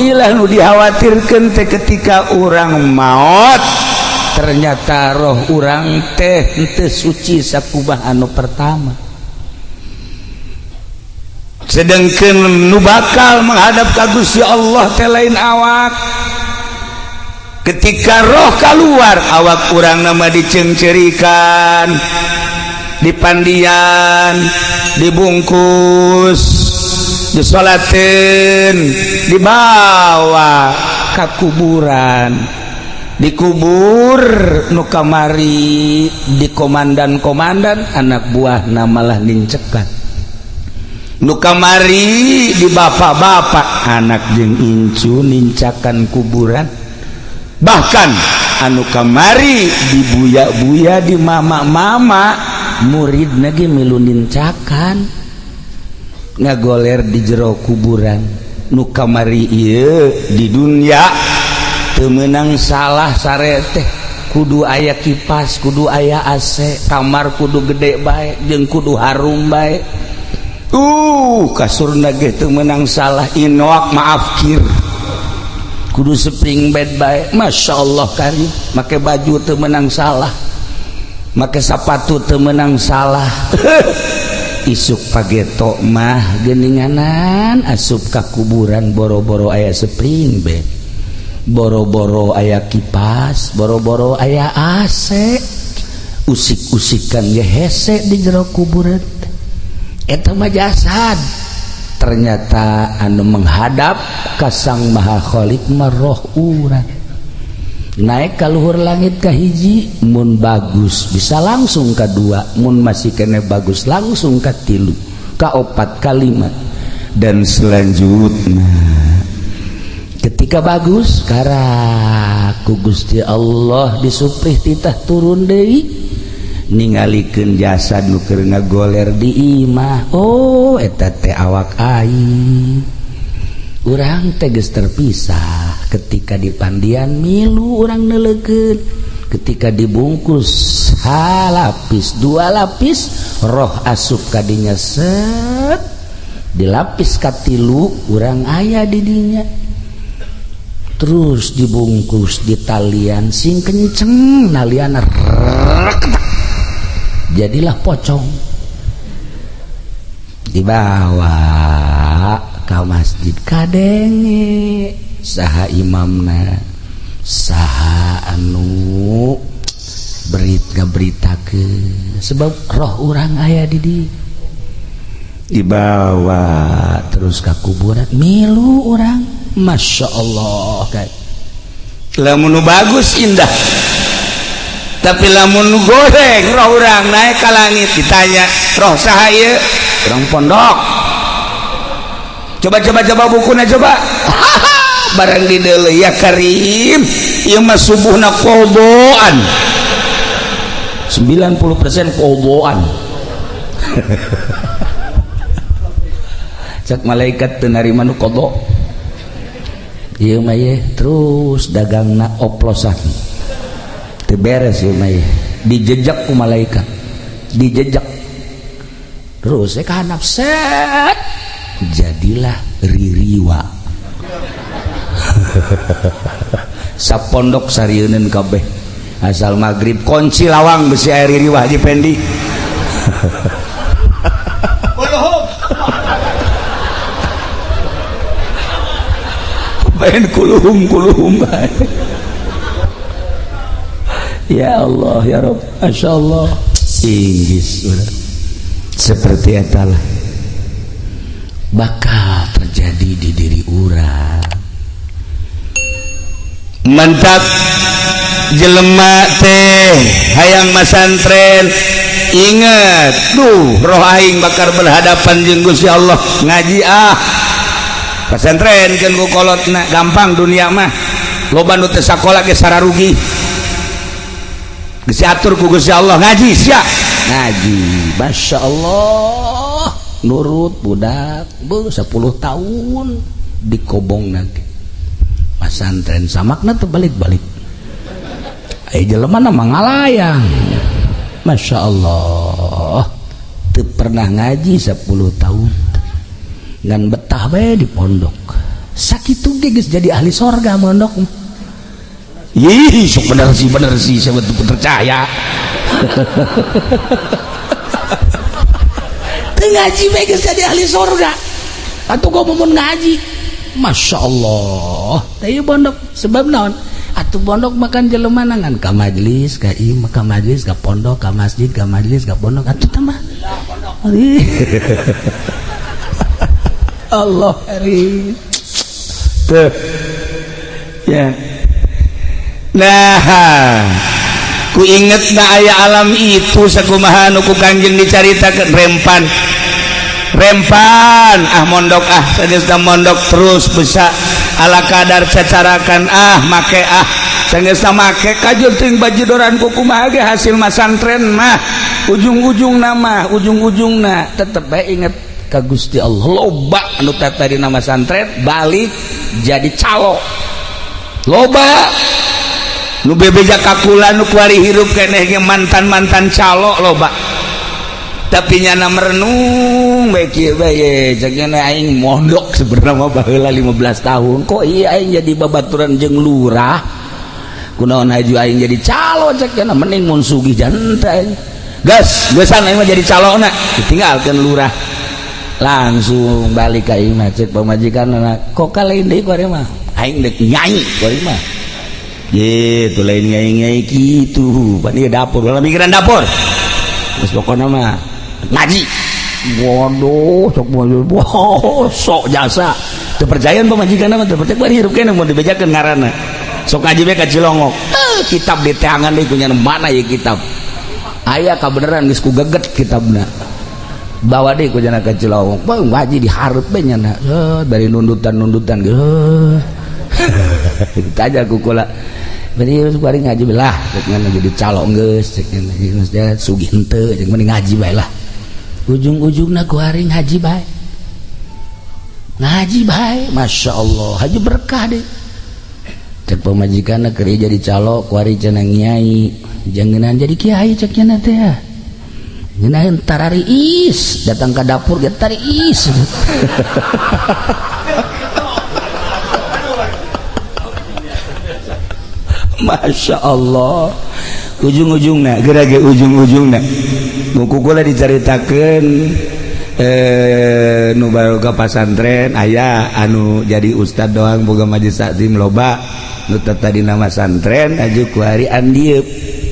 Ilah nu dikhawatirkan teh ketika urang maut ternyata roh urang teh henteu suci sakumaha anu pertama, sedangkan nu bakal menghadap ka Gusti Allah teh lain awak. Ketika roh keluar, awak urang nama diceungceurikan, dipandian, dibungkus, disolatin, dibawa ke kuburan, dikubur. Nu kamari di komandan-komandan, anak buah malah nincekan. Nu kamari di bapak-bapak, anak jeung incu nincakan kuburan. Bahkan anu kamari di buya-buya, di mama-mama, murid lagi milu nincakan, ngagoler di jero kuburan. Nu kamari ieu di dunia teu meunang salah, sare teh kudu aya kipas, kudu aya AC, kamar kudu gede bae jeung kudu harum bae, kasurna ge teu meunang salah, inoak maaf kir, kudu spring bed bae. Masya Allah kari make baju teu meunang salah, make sapatu teu meunang salah. Isuk pageto mah geninganan asup ka kuburan, boro-boro aya spring bed, boro-boro aya kipas, boro-boro aya AC, usik-usikan ge hese di jero kuburan. Eta mah jasad. Ternyata anu menghadap ka Sang Maha Khalik mah roh urang. Naik ka luhur langit ka hiji, mun bagus bisa langsung ka dua, mun masih kene bagus langsung ka tilu, ka opat, ka lima, dan selanjutnya. Ketika bagus, karak ku Gusti Allah disuprih titah turun deui, ningalikeun jasad nu keur ngagoler di imah. Oh, eta teh awak aing. Urang teh geus terpisah. Ketika dipandian milu urang neuleukeun, ketika dibungkus halapis dua lapis, roh asup kadinya, set dilapis katilu, urang aya di dinya. Terus dibungkus di talian sing kenceng, nalian jadilah pocong, dibawa ke masjid, kadenge saha imamna, saha anu berit ngaberitakeun, sebab roh urang aya di dibawa terus ke kuburan, milu urang. Masya Allah, kayak lamun bagus indah, tapi lamun goreng, roh urang naik ke langit, ditanya, "Roh saha ieu?" "Urang pondok." "Coba, coba, coba bukunya, coba." Barang di deuleu, ya Karim, ieu mah subuhna koboan, 90% koboan. Cek malaikat, "Teu narima nu kobo ieu mah ye." Terus dagangna oplosan, teu beres ieu mah ye. Dijejak ku malaikat, dijejak terus ka handap, set, jadilah ririwa. Sapondok sarieuneun kabeh. Asal maghrib kunci lawang, besi air ririwa Haji Pendi. Main kuluhum kuluhum bae. Ya Allah, ya Rabb, Masya Allah. Inggris udah. Seperti etalah bakal terjadi di diri urang. Mantap jelema teh hayang masantren, inget duh, roh aing bakal berhadapan jeung Gusti Allah. Ngaji ah, pesantren kan ku kolotna, gampang dunia mah, loba nu teu sakola ge sararugi, geus diatur ku Gusti Allah. Ngaji sia, ngaji, Masya Allah, nurut budak bu 10 tahun dikobong nanti pasantren, samakna tuh balik-balik. Aya jelema na ngalayang, Masya Allah, teu pernah ngaji 10 tahun, ngan betah bae di pondok. Sakitu ge geus jadi ahli sorga mondok. Ih, sok bener sih, saya betul percaya. Teu ngaji bae geus jadi ahli sorga. Atuh gua mun ngaji, Masya Allah. Teh ieu pondok sebab naon? Atuh pondok makan jelema ngan ka majelis, ka ieu ka majelis, ka pondok, ka masjid, ka majelis, ka pondok atuh tambah. Allah hari. Tuh. Ya. Nah, ku inget na aya alam itu sakumaha nu ku Kangjeng dicaritakeun rempan. Rempan ah mondok ah sageusna mondok terus bisa ala kadar cacarakan ah make ah sageusna make kajur teuing bajidoran ku kumaha ge hasil masantren mah ujung-ujungna mah ujung-ujungna tetep bae inget ka Gusti Allah. Loba anu tadi nama santren balik jadi calo. Loba nu bebeja kakula nu kuari hirup keneh ge mantan-mantan calo loba. Tapi nyana merenung bae kieu bae cek nyana aing mondok sebenarnya mah baheula 15 tahun kok ieu aing jadi babaturan jeung lurah. Kunaon haju aing jadi calo cek nyana mending mun sugih janta aing. Gas, geusan aing mah jadi calona ditinggalkeun lurah. Langsung balik ka imah cek pamajikanna kok kalain deui kuari mah aing deuk nyai kuari mah. Gitu lain nyai-nyai kitu pan ieu dapur ulah mikiran dapur. Geus pokona mah ngaji. Waduh, sok wow, sok jasa. Teu percayaan pamajikanna mah teu percaya bari hirup keneh mun dibejakeun ngaranna. Sok ngaji bae ka Cilongok. Kitab di teangan deui kunyana mana ieu kitab. Aya kabeneran geus ku geget kitabna. Bawa deui ku jana ka Cilongok. Bang ngaji dihareup bae nyana. Bari nundutan-nundutan geus. Ditanya ku kula. Bari bari ngaji lah, cek nyana jadi calo geus cek nyana geus sugih henteu cek mending ngaji bae lah. Ujung-ujungna ku hari ngaji bae. Ngaji bae, Masya Allah, haji berkah deh. Cek pamajikanna keur jadi calo ku hari cenah nyai, jangenan jadi kiai cek nyana teh. Ngeunaan tarariis, datang ke dapur ge tariis. Masya Allah, ujung-ujungna geura ge ujung-ujungna buku kula dicaritakeun nu baru ka pasantren aya anu jadi ustad doang boga majelis taklim loba nu tadi nama santren aju ku hari andieup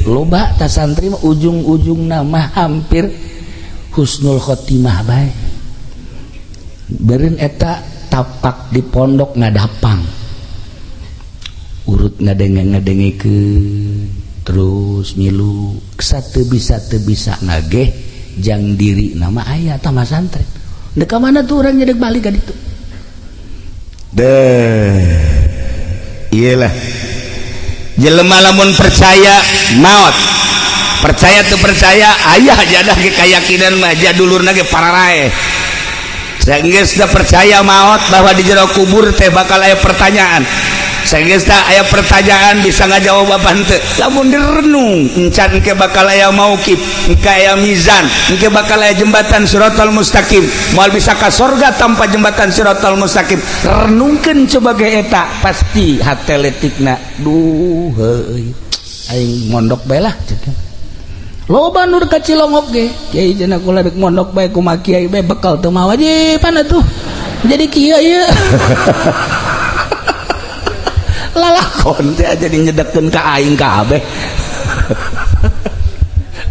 loba ta santri mah ujung-ujungna mah hampir husnul khotimah bae beureun eta tapak di pondok ngadapang urut ngadenge-ngadengikeun terus ngilu satu bisa teu bisa ngageh jang diri nama aya tah masantren deuk ka mana tuh urang nyedek balik ka ditu deh iyalah jelema lamun percaya maot percaya teu percaya aya jadah ge kayakinan mah jadulurna ge pararae saenggeus da percaya maot bahwa di jero kubur teh bakal aya pertanyaan. Saenggeus da aya pertanyaan bisa ngajawab apa henteu lamun direnung encan engke bakal aya mauqif engke aya mizan engke bakal aya jembatan siratal mustaqim moal bisa ka sorga tanpa jembatan siratal mustaqim renungkeun coba ge eta pasti hate letikna duh heuy aing mondok bae lah loba nu ka Cilongok ge kiai cenah kula rek mondok bae kumaha kiai bae bekal teu mawa je pan atuh jadi kieu ieu lalakon teh jadi nyedekeun ka aing kabeh.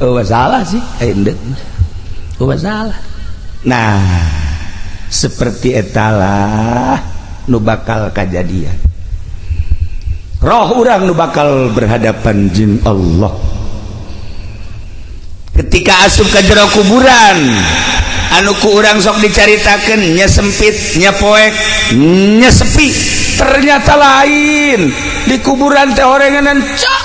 Oh masalah sih aing deuk. Oh masalah. Nah, seperti etalah nu bakal kajadian. Roh urang nu bakal berhadapan jeung Allah. Ketika asup ka jero kuburan, anu ku urang sok dicaritakeun nya sempit, nya poek, nya sepi. Ternyata lain di kuburan teh orenganan cak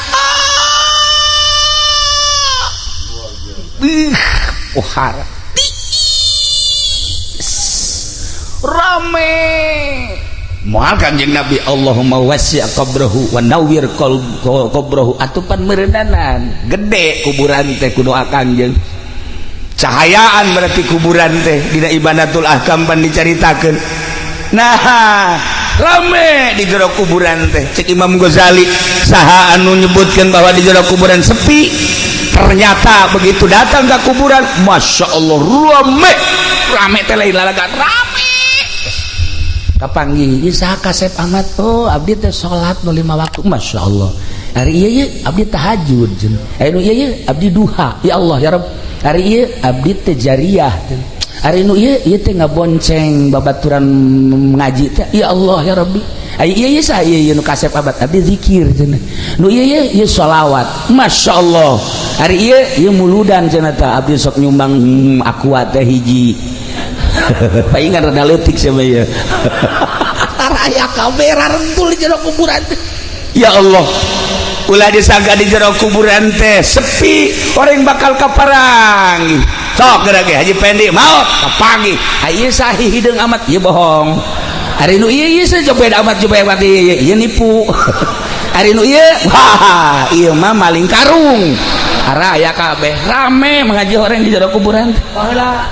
ih pohara rame moal Kanjeng Nabi Allahumma wasi' qabrahu wa nawwir qabrahu atupan meureunanan gede kuburan teh ku doa Kanjeng cahayaan berarti kuburan teh dina ibadatul ahkam pan dicaritakeun. Nah Rame di jero kuburan teh. Cek Imam Ghazali, saha anu nyebutkan bahwa di jero kuburan sepi? Ternyata begitu datang ke kuburan, masya Allah, rame rame teh, lain lalagan, rame. Kapanggih, ieu saha kasep amat? Oh, abdi teh salat nu lima waktu. Masya Allah, hari ieu ieu abdi tahajud cenah. Anu ieu ieu abdi duha. Ya Allah, ya Rabb, hari ieu abdi teh jariah cenah. Hari nu ieu ieu teh ngabonceng babaturan ngaji teh. Ya Allah, ya Rabbi, ari ieu ieu saha ieu ieu nu kasep amat? Abdi zikir cenah. Nu ieu ieu ieu sholawat. Masya Allah, hari ieu ieu muludan cenah. Tah, abdi sok nyumbang aqua teh hiji, palingan rada leutik sama ieu. Aya kamera rentul di jero kuburan teh. Ya Allah, ulah disangka di jero kuburan teh sepi, orang bakal kaparangi. Sok geura ge Haji Pendi maot kapanggih. Ieu saha hideung amat? Ieu bohong. Ari nu ieu ieu jobed amat, jobed amat, ieu ieu nipu. Ari nu ieu, wah, ieu mah maling karung. Ara aya kabeh, rame mengaji orang di jero kuburan teh. Baheula.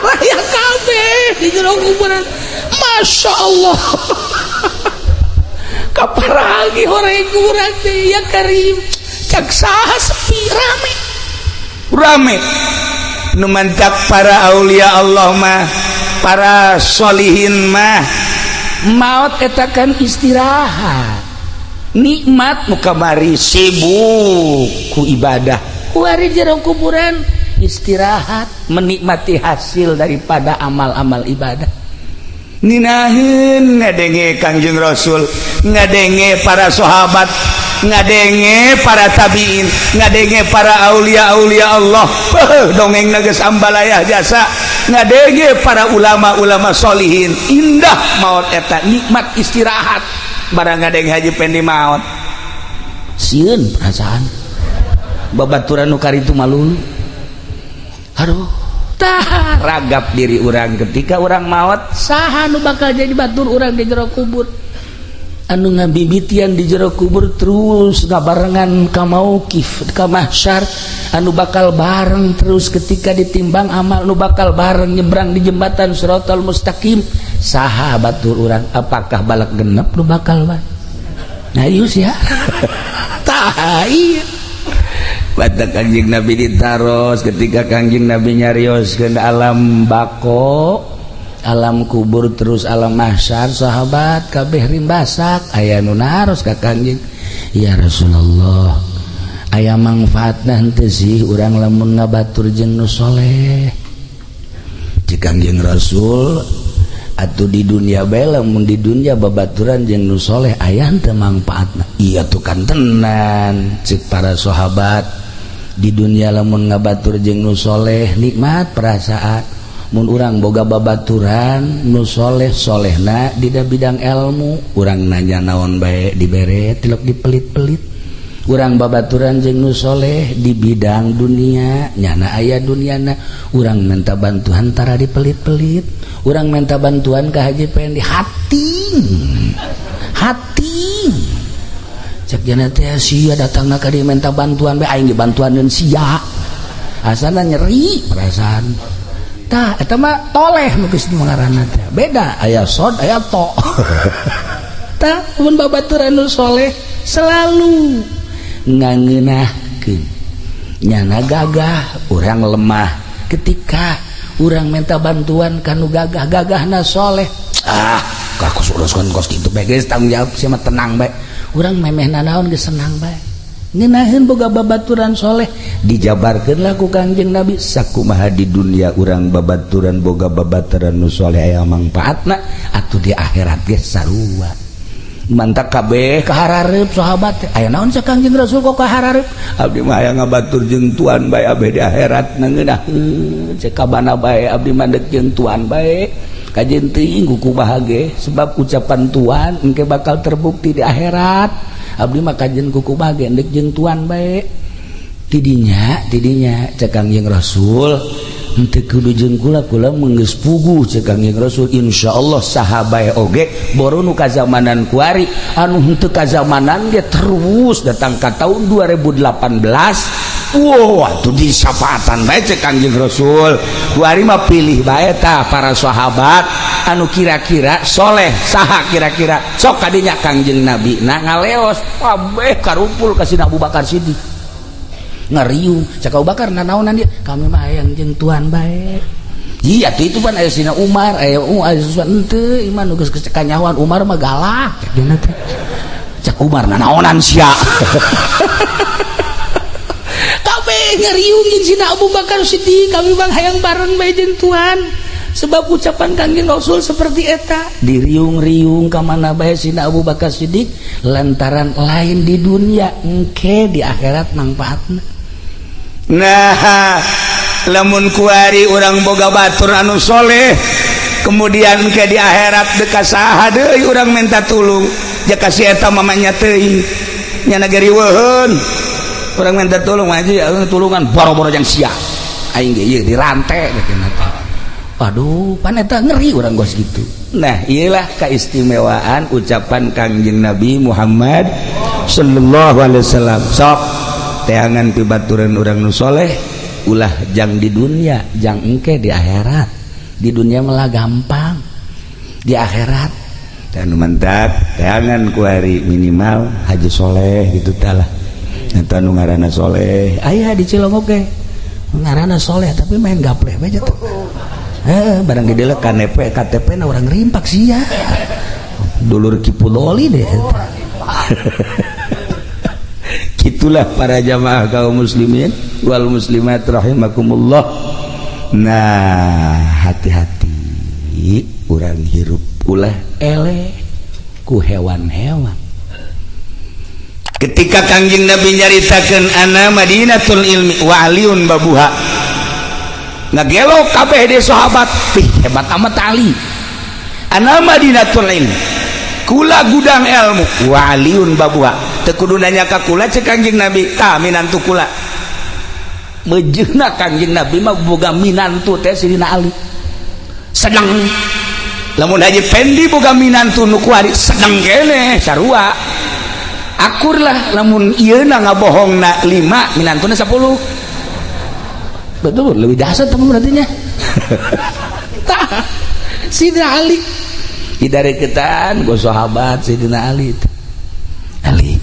Aya kabeh di jero kuburan. Masya Allah, kaparagi orang kuburan teh. Ya Karim, cak saha sepi? Rame rame. Nu mantak para aulia Allah mah, para solihin mah, maut eta kan istirahat nikmat. Nu kamari sibuk ku ibadah, kuari jero kuburan istirahat, menikmati hasil daripada amal-amal ibadah. Ninahin ngadenge Kangjeng Rasul, ngadenge para sahabat, ngadenge para tabiin, ngadenge para aulia aulia Allah, dongeng geus ambalayah jasa, ngadenge para ulama-ulama solihin. Indah maut eta, nikmat istirahat. Barang ngadenge Haji Pendi maut, sieun perasaan babaturan nu itu malu. Aduh, tah, ragap diri orang ketika orang maut, saha nu bakal jadi batur orang di jero kubur, anu ngabibitian di jero kubur terus ngabarengan ka mauqif, ka mahsyar, anu bakal bareng terus ketika ditimbang amal, nu bakal bareng nyebrang di jembatan Siratal Mustaqim, saha batur urang? Apakah balak genep nu bakal bareng? Nah, ieu ya, tah, iya. Batak Kangjeng Nabi ditaros, ketika Kangjeng Nabi nyarios ke alam bako, alam kubur, terus alam mahsyar, sahabat kabeh rimbasak. Aya nu naros ka Kangjeng, "Ya Rasulullah, aya manfaatna henteu sih urang lamun ngabatur jeung nu soleh?" Cik Kangjeng Rasul, "Atuh di dunia bae, lamun di dunia babaturan jeung nu soleh aya henteu manfaatna?" "Iya tuh kan tenan," cek para sahabat, "di dunia lamun ngabatur jeung nu soleh nikmat perasaan. Mun urang boga babaturan nu soleh, solehna di bidang ilmu, urang nanya naon bae dibere, tilok dipelit-pelit. Urang babaturan jeung nu soleh di bidang dunia, nyana aya duniana, urang minta bantuan tara dipelit-pelit. Urang minta bantuan ke Haji Pendi, hati hati." Cek jana teh, "Sia datang ka dieu minta bantuan bae, aing dibantuan sia." Asana nyeri perasaan. Tah, eta mah toleh nu geus ngaranna teh. Beda, aya sod, aya to. Tah, mun babaturan nu soleh selalu ngangeunahkeun, nyana gagah, urang lemah. Ketika urang minta bantuan kanu gagah, gagahna soleh, "Ah, aku uruskan kos kitu bae geus, tanggung jawab sia mah, tenang bae." Urang memeh nanaon geus senang bae, ngeunaheun boga babaturan soleh. Dijabarkeun lah ku Kangjeng Nabi, sakumaha di dunia urang babaturan, boga babaturan nu soleh aya mangfaatna, atuh di akhirat ge sarua. Mantak kabeh kaharareup sahabat teh. "Aya naon?" cek Kangjeng Rasul, "kok kaharareup?" "Abdi mah aya ngabatur jeung tuan bae abeh di akhirat ngeunahkeun." Cek kabana bae, "Abdi mah deuk jeung tuan bae, kajeun teuing kumaha ge, sebab ucapan tuan engke bakal terbukti di akhirat. Abdi mah kajeun kumaha ge deuk jeung tuan bae." "Tidinya, tidinya," cek Kangjeng Rasul, "henteu kudu jeung kula, kula mah geus puguh." Cek Kangjeng Rasul, "Insyaallah saha bae oge, boru nu kazamanan kuari, anu henteu kazamanan ge, terus datang ka tahun 2018. Wah, tuh disyafaatan bae cek Kangjeng Rasul. Kuari mah pilih bae tah para sahabat anu kira-kira soleh, saha kira-kira sok kadinya. Kangjeng Nabi nah ngaleos, kabeh karumpul ka Sina Abu Bakar Siddiq, ngariung. Cek Abu Bakar, "Nanaonan dia?" "Kami mah hayang jeung Tuhan bae." Iya tuh, itu kan aya Sina Umar, aya aya sesuatu henteu iman nu geus kanyahoan Umar mah galak cek dina teh. Cek Umar, "Nanaonan sia?" Kabeh ngariung jeung Sina Abu Bakar Siddiq, "Kami bang hayang bareng bae jeung Tuhan sebab ucapan Kangjeng Rasul seperti eta." Diriung-riung ka mana bae Sina Abu Bakar Siddiq, lantaran lain di dunia, engke di akhirat manfaatna. Nah, lamun kuari urang boga batur anu soleh, kemudian ke di akhirat deka saha deui urang minta tulung? Jaka si eta mamanya teuing nya nagariweuheun, urang minta tulung aja, tulungan boro-boro jang sia, aing ge ieu dirante teh. Waduh, pan eta ngeri urang gos gitu. Nah, iyalah keistimewaan ucapan Kangjeng Nabi Muhammad sallallahu alaihi wasallam. Sok teangan pibaturan urang nu soleh, ulah jang di dunia, jang engke di akhirat. Di dunia malah gampang, di akhirat dan mantap. Teangan kuari minimal haji soleh gitu talah. Eta nu ngaranna soleh aya di Cilongok ge, ngaranna soleh tapi main gapleh bae tuh. Eh, barang gede lah KTP KTP na orang rimpak sih ya, dulur Kipuloli deh. Itulah para jamaah kaum muslimin wal muslimat rahimakumullah. Nah, hati-hati urang hirup, ulah eleh ku hewan-hewan. Ketika Kangjeng Nabi nyaritakeun ana Madinatul ilmi wa aliyun babuha, ngagelo kabeh di sahabat. Ih, hebat amat Ali. Ana Madinatul ilmi, kula gudang ilmu, wa aliyun babuha. Teu kudu nanya ka kula cek Kangjeng Nabi, tah minantu kula. Mejeuna Kangjeng Nabi mah boga minantu teh Sidina Ali, sedang lamun Haji Pendi boga minantu nu kuari sedang kene sarua akur lah. Lamun ieu na ngabohongna 5, minantuna 10, betul lebih dahsyat teman berarti nya. Tah, Sidina Ali dari ketan go sahabat Sidina Ali, Ali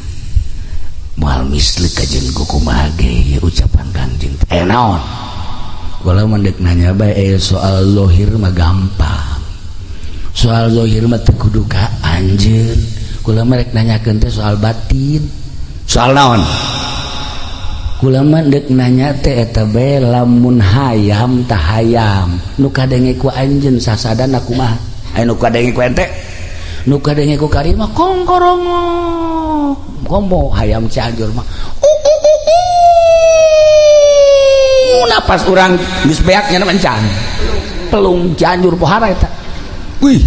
moal misli kajeun kumaha ge ucapan Kangjeng eh naon. Kula mendek nanya bae, soal lohir mah gampang, soal lohir mah teu kudu ka anjeun. Kula mah rek nanyakeun teh soal batin. Soal naon? Kula mah dek nanya teh eta bae, lamun hayam tah hayam nu kadenge ku anjeun sasadana kumaha? Aya nu kadenge ku ente, nu kadenge ku kari mah kongkorongo komo, hayam Cianjur mah napas urang geus beak nya mencan pelung Cianjur pohara eta. Wih,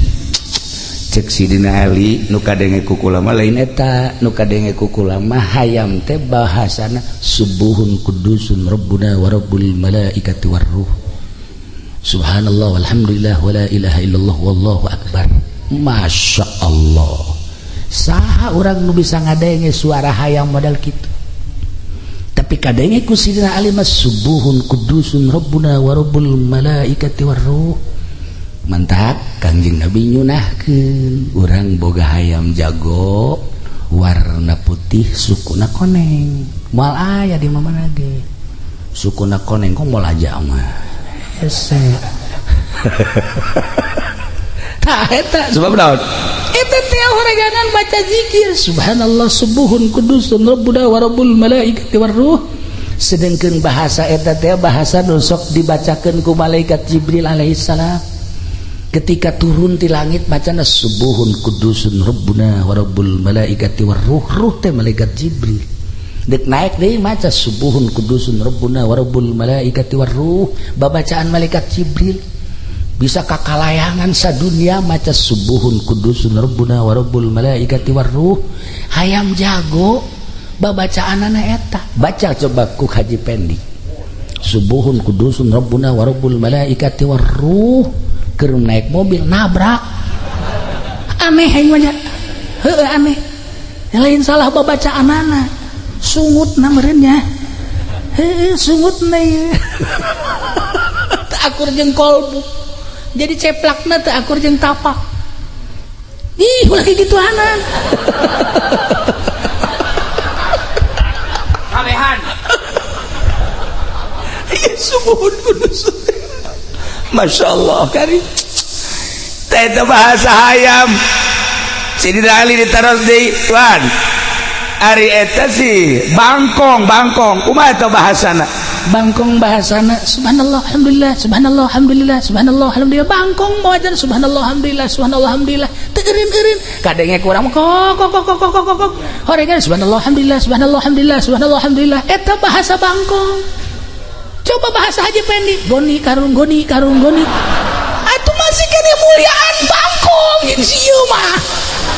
cek Sidina Ali, nu kadenge ku kula mah lain eta, nu kadenge ku kula mah hayam teh bahasana subuhun kudusun rabbuna wa rabbul malaikati warruh, subhanallah walhamdulillah wala ilaha illallah wallahu akbar. Masya Allah, saha urang nu bisa ngadenge suara hayam modal kitu? Tapi kadenge ku Sidina Ali mah subuhun kudusun rabbuna wa rabbul malaikati warruh. Mantap Kangjeng Nabi nyunahkeun urang boga hayam jago warna putih, sukuna koneng. Moal aya di mana ge sukuna koneng, kok moal aja mah hese. Tah, eta sebab naon eta teh horeganan baca zikir subhanallah subuhun kudusun rabbuna wa rabbul malaikati warruh, sedangkan bahasa eta teh bahasa nu sok dibacakeun ku malaikat Jibril alaihissalam ketika turun di langit. Bacana subuhun kudusun rabbuna wa rabbul malaikati warruh. Ruh teh malaikat Jibril. Dek naik deui maca subuhun kudusun rabbuna wa rabbul malaikati warruh, babacaan malaikat Jibril. Bisa kakalayangan sadunia maca subuhun kudusun rabbuna wa rabbul malaikati warruh. Hayam jago babacaanana eta, baca coba ku Haji Pendi subuhun kudusun rabbuna wa rabbul malaikati warruh, keur naik mobil nabrak. Aneh aing mah nya. Heueuh, aneh. Lain salah babacaanana, sungut na meureun nya. Heuh, sungutna ieu teu akur jeung kolbu, jadi ceplakna teu akur jeung tapak. Ih, ulah kikituanan. Kabehan. Iya, subuhun kudus. Masya Allah kari. Teh itu bahasa hayam. Sidina Ali ditaros deui, "Tuan, ari eta sih bangkong, bangkong. Kumaha eta bahasana?" Bangkong bahasana subhanallah alhamdulillah subhanallah alhamdulillah subhanallah alhamdulillah. Bangkong mawajan subhanallah alhamdulillah subhanallah alhamdulillah. Teu eureun-eureun. Kadenge kurang kok kok kok kok kok kok kok. Horengan subhanallah alhamdulillah subhanallah alhamdulillah subhanallah alhamdulillah. Eta bahasa bangkong. Coba bahasa Haji Pendi, goni karung goni karung goni. Atuh masih kene muliaan bangkong jeung si ieu mah.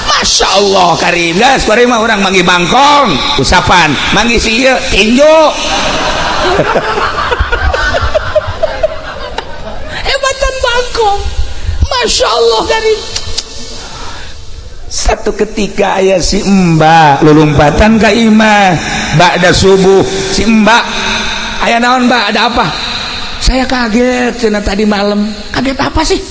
Masya Allah karim, guys, kuari mah urang manggih bangkong, usapan, manggih si ieu tinju. Hebatan bangkong. Masya Allah karim. Satu ketika aya si Mbak lulumpatan ka imah ba'da subuh. Si Mbak, aya naon Mbak, ada apa? Saya kaget cenah tadi malam. Kaget apa sih?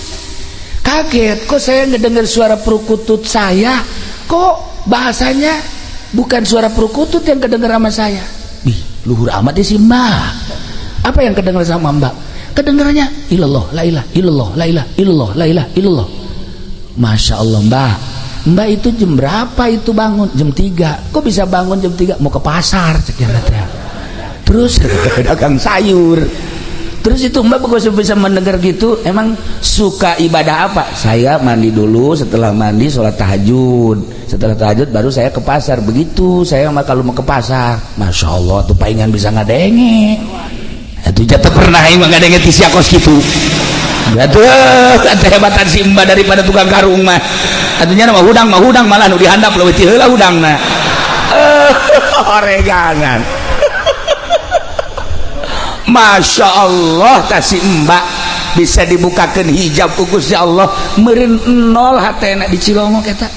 Kaget kok saya ngedengar suara perkutut saya, kok bahasanya bukan suara perkutut yang kedengar sama saya. Ih, luhur amat ya si Mbak. Apa yang kedengar sama Mbak? Kedengarannya ilallah la ilaha illallah la ilaha illallah la ilaha illallah. Masya Allah Mbak. Mbak itu jam berapa itu bangun? Jam 3. Kok bisa bangun jam 3? Mau ke pasar cek ya. Terus dagang sayur. Terus itu Mbak kok bisa mendengar gitu? Emang suka ibadah apa? Saya mandi dulu, setelah mandi sholat tahajud. Setelah tahajud baru saya ke pasar. Begitu saya mah kalau mau ke pasar. Masya Allah tuh palingan bisa ngadenge. Itu jatuh pernah emang ngadenge ti sia kos kitu. Aduh, kehebatan si Mbak daripada tukang karung mah. Atunya mah hudang malah nu dihandap leuwih ti heula hudangna. Oregangan. Masya Allah kasih Mbak bisa dibukakan hijab ku Gusti Allah meureun nol hatena di Cilongok eta.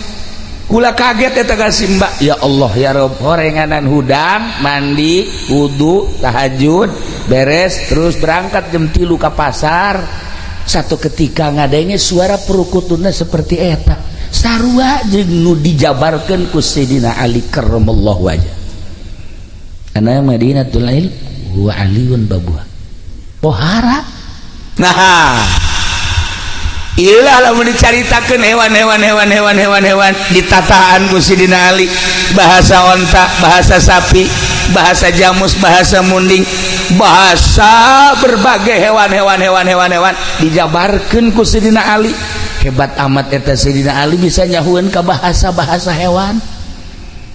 Kula kaget eta kasih Mbak. Ya Allah ya Rob, horenganan hudang, mandi, wudu, tahajud, beres terus berangkat jam 3 ka pasar. Satu ketika ngadenge suara perukutuna seperti eta. Sarua jeung nu dijabarkeun ku Sayyidina Ali karramallahu wajah. Ana Madinatul Ilm wa aliyun babuha. Pohara. Nah, ilah lamun dicaritakeun hewan-hewan hewan-hewan hewan-hewan ditataan ku Sidina Ali, bahasa onta, bahasa sapi, bahasa jamus, bahasa munding, bahasa berbagai hewan-hewan hewan-hewan hewan dijabarkeun ku Sidina Ali. Hebat amat eta Sidina Ali bisa nyahueun ka bahasa-bahasa hewan.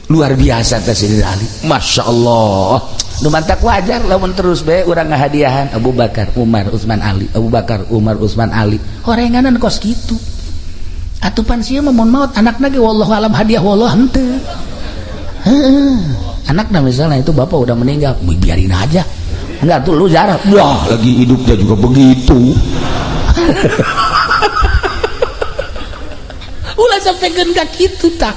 Luar biasa eta Sidina Ali. Masya Allah. Nu mantak wajar lamun terus bae urang ngahadiahan Abu Bakar, Umar, Utsman, Ali, Abu Bakar, Umar, Utsman, Ali. Horenganan kos kitu. Atuh pan sia mah mun maot anakna ge wallahu alam hadiah wallah henteu. Heeh. Anakna misalnya itu bapak udah meninggal, biarin aja. Enggak tuh lu jarah. Wah, lagi hidupnya juga begitu. Ulah sampai ka kitu tah.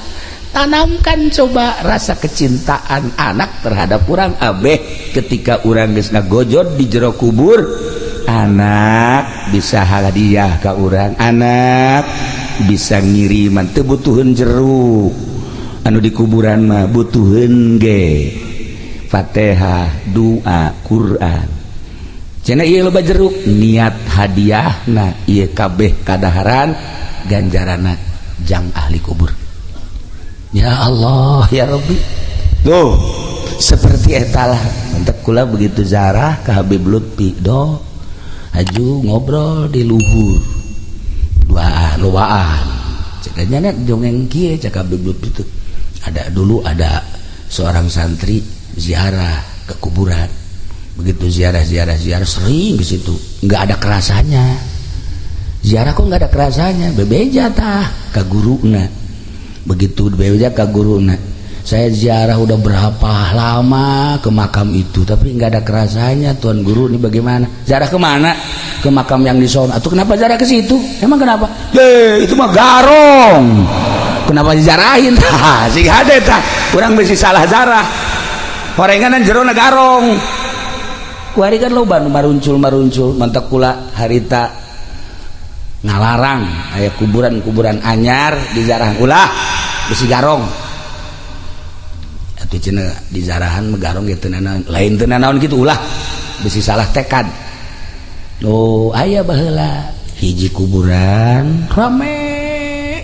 Tanamkan coba rasa kecintaan anak terhadap urang abeh ketika urang geus ngagojod di jero kubur, anak bisa hadiah ka urang, anak bisa ngiriman teu butuheun jeruk anu di kuburan mah butuheun ge Fatihah, doa, Quran. Cenah ieu loba jeruk niat hadiahna ieu kabeh kadaharan ganjaranna jang ahli kubur. Ya Allah ya Rabbi. Tuh seperti etalah mantap kula begitu zarah ke Habib Lutfi do haju ngobrol di luhur duaan lowaan cekanya net jongeng kieu cek Habib Lutfi tuh ada dulu ada seorang santri ziarah ke kuburan, begitu ziarah ziarah ziarah sering ke situ nggak ada kerasanya ziarah kok nggak ada kerasanya bebeja tah ke guruna. Begitu bebeja ke guruna, saya ziarah udah berapa lama ke makam itu tapi nggak ada kerasanya tuan guru ini bagaimana? Ziarah kemana? Ke makam yang di sono. Atau kenapa ziarah ke situ? Emang kenapa? Itu mah garong. Kenapa dijarahin? Tah, sing hade tah. Urang bisi salah zarah. Horenganan jerona garong. Kuari kan loba nu maruncul-maruncul, mantak kula harita ngalarang aya kuburan-kuburan anyar di zarahan, ulah besi garong atuh cenah dizarahan mah garong gitu, naon lain teu naon gitu, ulah besi salah tekad. Oh, aya baheula hiji kuburan rame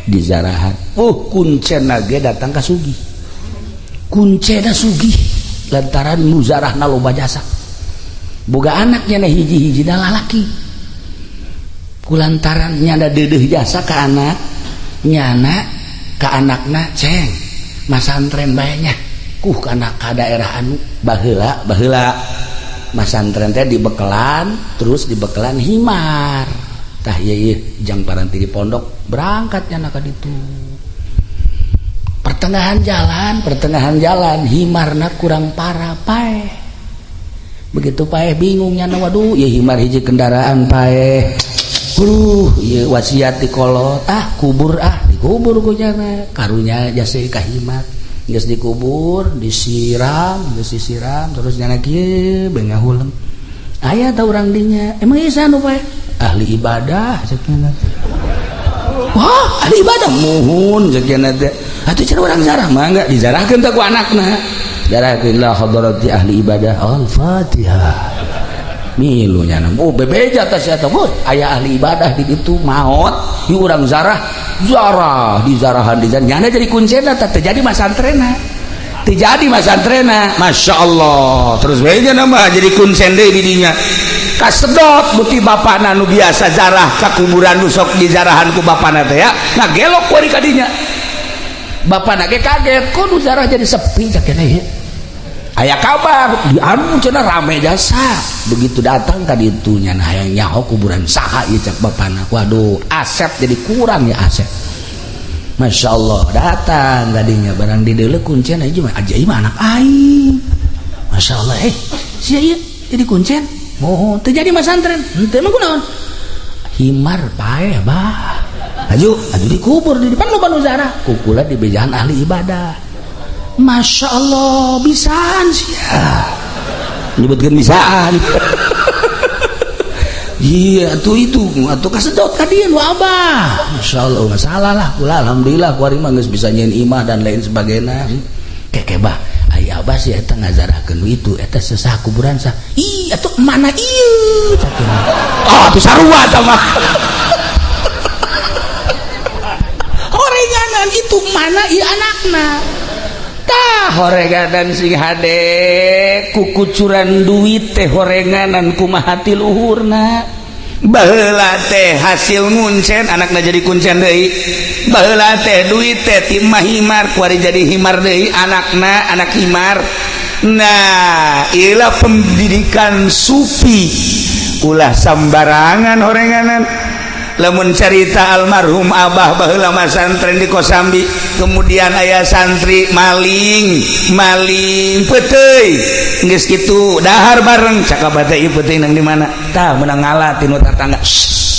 dizarahan. Oh, kuncen ge datang ka sugih, kuncena sugih lantaran nu zarahna loba jasa. Boga anaknya na hiji-hiji dah lalaki, kulantaran nyana dedeh jasa ke anak nyana, ke anakna, "Ceng, masantren bae nya kuh kana ka daerah anu." Baheula baheula masantren teh dibekelan, terus dibekelan himar. Tah, ieu ieu jang paranti di pondok, berangkat nyana ka ditu. Pertengahan jalan, pertengahan jalan himarna kurang parah, paeh. Begitu paeh, bingung nyana, "Waduh, ya himar hiji kendaraan paeh. Duh, ieu wasiat di kolot ah, kubur ah." Dikubur ku nyana. Karunya jasa ka himar. Geus dikubur, disiram, geus disiram, terus nyana kieu bengah huleng. Aya tah urang dinya, "Emang ieu saha nu paeh?" "Ahli ibadah," cek nyana. "Wah, ahli ibadah?" "Muhun," cek nyana teh. "Atuh cenah urang zarah, mangga dizarahkeun teh ku anakna." Zarahkeun la hadarati ahli ibadah, al-Fatihah. Milu nyana. Oh, bebeja tas eta, "Woi, aya ahli ibadah di ditu maot, ieu urang zarah." Zarah, dizarahan, dizarah. Nyana jadi kuncena teh jadi masantrena. Teu jadi masantrena. Masya Allah. Terus we nya mah jadi kuncen deui di dinya. Kasedot beuti bapana nu biasa zarah ka kuburan nu sok dizarahan ku bapana teh ya. Ngagelok kuari ka dinya. Bapana ge kaget, "Kok nu zarah jadi sepi?" cak ieu. Aya kabar di anu cenah rame jasa. Begitu datang ka ditu nya hayang nyaho kuburan saha ieu, cak bapana. Waduh, aset jadi kurang ya aset. Masya Allah, datang tadinya barang di deuleu kuncen aja mah aja mah anak aing. Masya Allah, eh, sia ieu jadi kuncen. Mohon terjadi masantren. Henteu mah kunaon? Himar paeh, bah. Aju, aju dikubur di depan loba nu zarah. Kukula di bejaan ahli ibadah. Masya Allah, bisaan sih ya. Nyebutkan bisaan. Iya, tuh itu atuh kasedot ka dieu nu abah. Masya Allah, masalah lah. Kula alhamdulillah kuari mah geus bisa nyieun imah dan lain sebagainya. Keke bah, aya abah sih eta ngazarahkeun itu, eta sesah kuburan sah. Ih, atuh mana ieu? Oh, atuh sarua tah mah. Horenganan itu mana ieu anakna? Tah, horenganan sing hade kukucuran duit teh, horenganan kumaha ti luhurna. Baheula teh hasil nguncen, anakna jadi kuncen deui. Baheula teh duit teh ti himar, kuari jadi himar deui anakna, anak himar. Nah, ilah pendidikan sufi, ulah sambarangan horenganan. Lamun carita almarhum abah baheula masantren di Kosambi, kemudian aya santri maling, maling peuteuy, geus kitu dahar bareng. Cak abah teh, "Ieu peuteuy nang di mana?" Tah, meunang ngala tinu tatangga.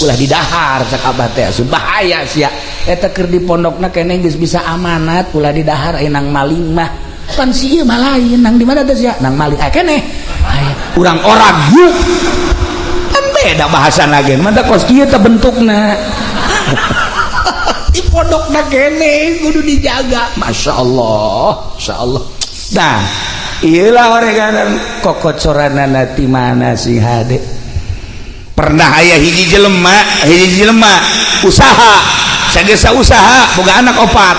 "Ulah didahar," cak abah teh, "bahaya sia eta keur di pondokna keneh geus bisa amanat, ulah didahar aya nang maling mah." Pan si ieu mah lain. "Nang di mana teh sia?" "Nang maling." "Aya keneh aya urang orang yuk." Kan beda bahasan lagi, mantap kos kieu teh bentukna. Di pondokna keneh kudu dijaga. Masya Allah, Masya Allah. Nah, iyalah horenganan kokocoranana ti mana sih hade. Pernah aya hiji jelema, hiji jelema usaha, sagesa usaha, boga anak opat,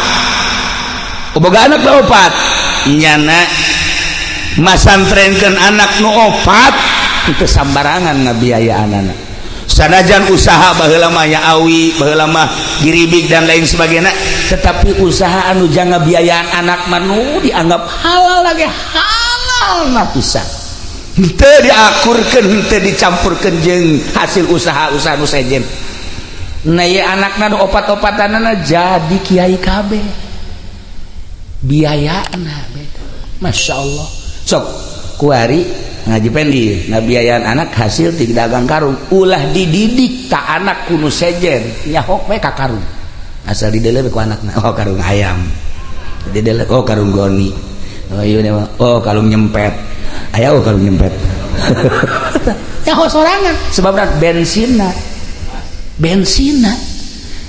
boga anak opat. Nyana masantrenkeun anak nu opat itu sambarangan ngabiayaan anak. Sanajan usaha baheula mah ya awi, baheula mah giribik dan lain sebagainya, tetapi usaha anu jangan biayaan anak manu dianggap halal lagi, halal na pisan, henteu diakurkeun, henteu dicampurkeun jeung hasil usaha-usaha nu sejen. Nah, ieu anakna nu opat-opatanana jadi kiai kabeh, biayana beda. Masya Allah. Sok kuari ngaji pendi ngabiayaan anak hasil ti dagang karung, ulah dididik ka anak kunu sejen, nyahok we ka karung. Asal dideuleu ku anakna, "Oh, karung ayam." Dideuleu, "Oh, karung goni." Oh, iya, oh, karung nyempet aya, oh, karung nyempet. Nyaho sorangan sebabna bensinna bensinna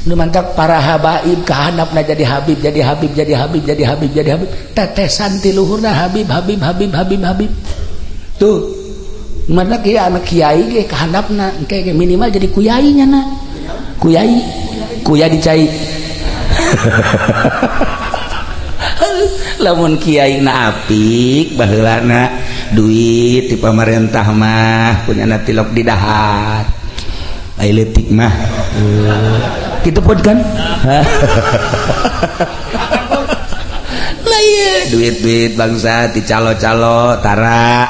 nu mantak para habaib kahandapna jadi habib jadi habib jadi habib jadi habib jadi habib tetesan ti luhurna habib habib habib habib habib tuh mana kieu anak kiai ge kahandapna engke ge minimal jadi kuyai nya na kuyai kuya dicai. Lamun kiai na apik baheulana duit ti pamarentah mah kunyana tilok di dahar ai leutik mah kitu pun kan. Lah ieu duit-duit bangsa ti calo-calo tara.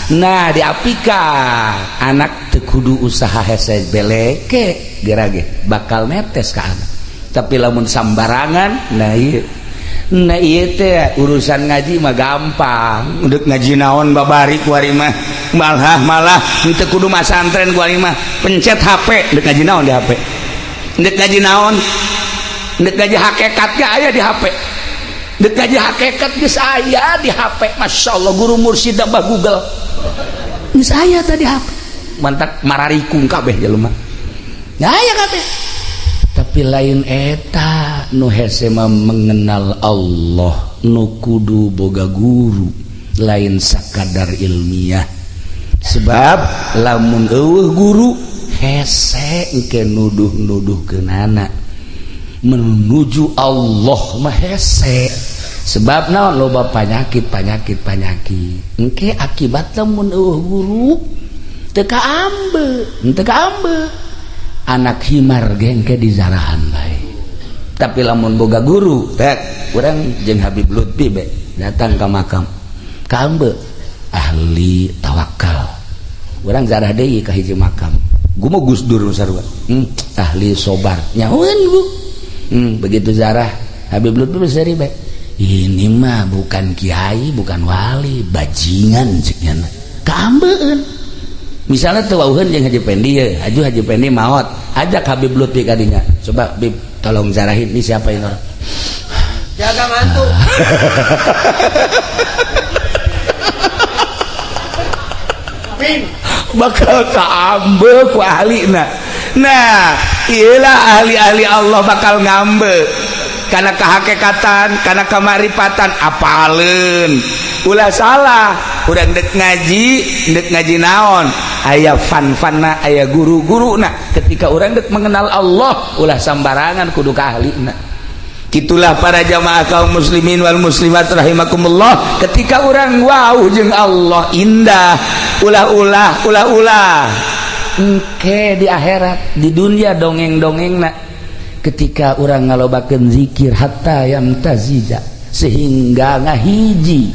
Nah diapikan anak teu kudu usaha hese beleke gerage bakal netes ka anak. Tapi lamun sambarangan nah ieu nah ieu teh urusan ngaji mah gampang. Udah ngaji naon babari kuari mah malah malah teu kudu masantren kuari mah pencet HP deuk ngaji naon di HP. Deuk ngaji naon? Deuk ngaji hakikat ge aya di HP. Deuk ngaji hakikat geus aya di HP. Masyaallah guru mursyid bah Google. Geus aya tadi HP. Mantak mararikung kabeh jelema. Nah aya kabeh. Tapi lain eta nu hese mah mengenal Allah nu kudu boga guru lain sakadar ilmiah. Sebab lamun eueuh guru hese engke nuduh-nuduh keunana menuju Allah mah hese. Sebab naon loba panyakit panyakit panyakit engke akibat lamun eueuh guru teu kaambe teu kaambe anak himar gengke di zarahan bae. Tapi lamun boga guru tek urang jeung Habib Lutfi be datang ka makam kaambe ahli tawakal urang zarah deui ka hiji makam gumo Gus Dur sarua ahli sobar nyahoeun bu begitu zarah Habib Lutfi seri bae ini mah bukan kiai bukan wali bajingan cek nya kaambeun. Misalnya tuh wauheun jeung Haji Pendi ye, aju Haji Pendi maot, ajak Habib Lutfi kadinya. Coba Bib tolong zarahin ini siapa ini orang. Jaga mantu. Bakal kaambe ku ahlina. Nah, iyalah ahli-ahli Allah bakal ngambe. Karena kehakikatan, karena kemaripatan apaleun. Ulah salah, urang dek ngaji naon? Aya fan-fanna, aya guru-guruna. Ketika urang dek mengenal Allah, ulah sambarangan kudu ka ahlina. Itulah para jamaah kaum muslimin wal muslimat rahimakumullah. Ketika urang wau jeung Allah indah, ulah-ulah, ulah-ulah. Engke di akhirat, di dunia dongeng-dongengna. Ketika urang ngalobakeun zikir hatta yamtazija sehingga ngahiji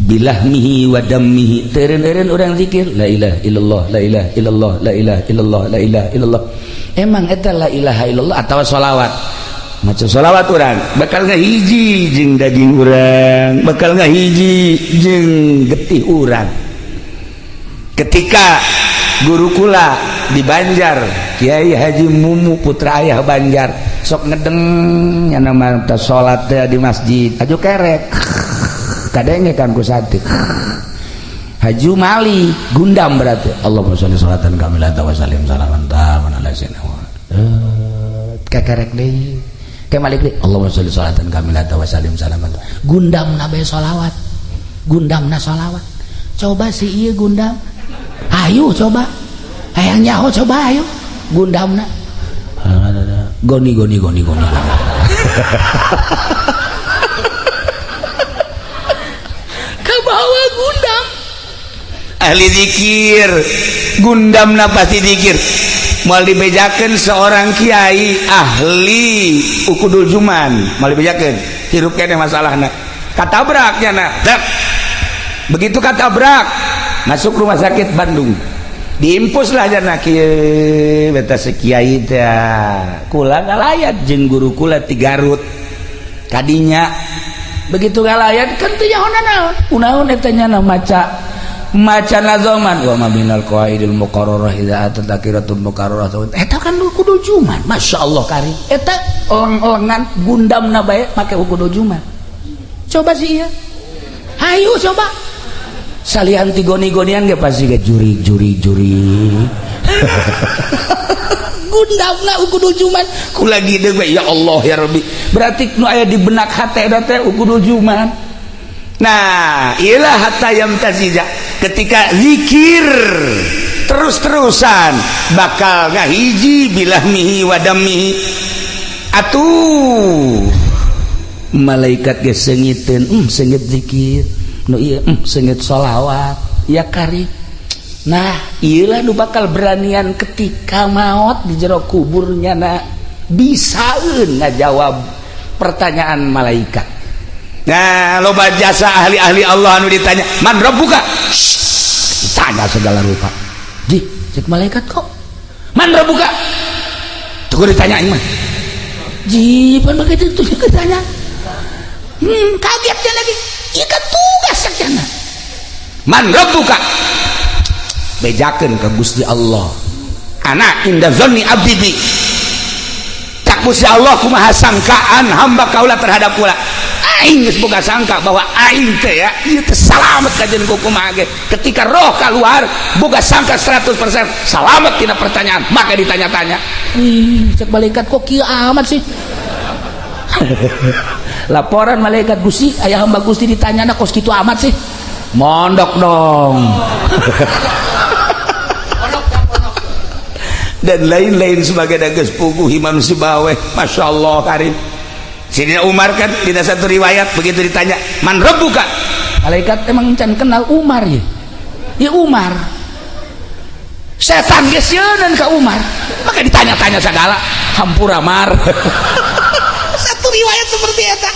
bilahmihi wa dammihi teureun-eureun urang zikir la ilaha illallah la ilaha illallah la ilaha illallah la ilaha illallah. Emang eta la ilaha illallah atawa sholawat maca sholawat urang bakal ngahiji jeung daging urang bakal ngahiji jeung getih urang. Ketika guru kula di Banjar Kiai Haji Mumu putra ayah Banjar sok ngedeng nya mah teh salat teh di masjid aju kerek kadenge kan ku santri Haji Mali gundam berarti Allahumma sholli sholatan kamilatan wa sallim salaman taman ala sayyidina Muhammad kakerek deui ke malik deui Allahumma sholli sholatan kamilatan wa sallim salaman gundamna bae sholawat gundamna sholawat coba si ieu gundam ayo coba hayang nyaho coba ayo gundamna goni goni goni goni kabawa gundam ahli zikir gundamna pasti zikir moal dibejakeun seorang kiai ahli ukudul juman moal dibejakeun hirup keneh masalahna katabrak nya na begitu katabrak masuk rumah sakit Bandung diimpus lah jana kieu beta sekiai teh kula ngalayat jeung guru kula ti Garut kadinya begitu ngalayat kan teu nyaho naon kunaon eta nya maca maca nazoman wa ma binal qawaidil muqarrarah idza atat takiratul muqarrarah eta kan kudu juman masyaallah kari eta oleng-olengan gundamna bae make kudu juman coba sih ieu hayu coba Salian ti goni-gonian ge pasti ge jurig jurig jurig. Gundamna ukudul juman ku lagi deui, ya Allah ya Rabbi. Berarti nu aya di benak hate teh ukudul juman. Nah, ilah hatta yamtazija, ketika zikir terus-terusan bakal ngahiji bilahmihi wa dammihi, atuh malaikat ge seungiteun, seungit zikir nu ieu, seungit sholawat ya kari. Nah, iyalah nu bakal beranian ketika maut di jero kuburnya na bisaeun ngajawab pertanyaan malaikat. Nah, loba jasa ahli-ahli Allah anu ditanya man rabbuka, ditanya segala rupa. Ji, cek malaikat, kok man rabbuka tuh ditanya mah ji pan begitu tuh ditanya, kaget dia lagi. Iya kan tugas sakjana man rabbuka, bejakeun ke Gusti Allah, ana inda dzanni abdi bi. Tak Gusti Allah, kumaha sangkaan hamba kaula terhadap kula? Aing geus boga sangka bahwa aing teh ya ieu teh salamet kajeun ku kumaha ge. Ketika roh keluar, boga sangka 100% salamet tina pertanyaan, maka ditanya-tanya. Ih, cek malaikat, kok kieu amat sih? Laporan malaikat, Gusti, ayah hamba Gusti ditanya kos kitu amat sih. Mondok dong. Pondok ya, pondok. Dan lain-lain sebagai geus puguh Imam Sibawaih, Masya Allah karim. Sidina Umar kan di satu riwayat begitu ditanya man rabbuka, malaikat emang can kenal Umar ya, ya Umar setan geus sieun ka Umar, maka ditanya-tanya segala, hampura Mar. Satu riwayat seperti eta.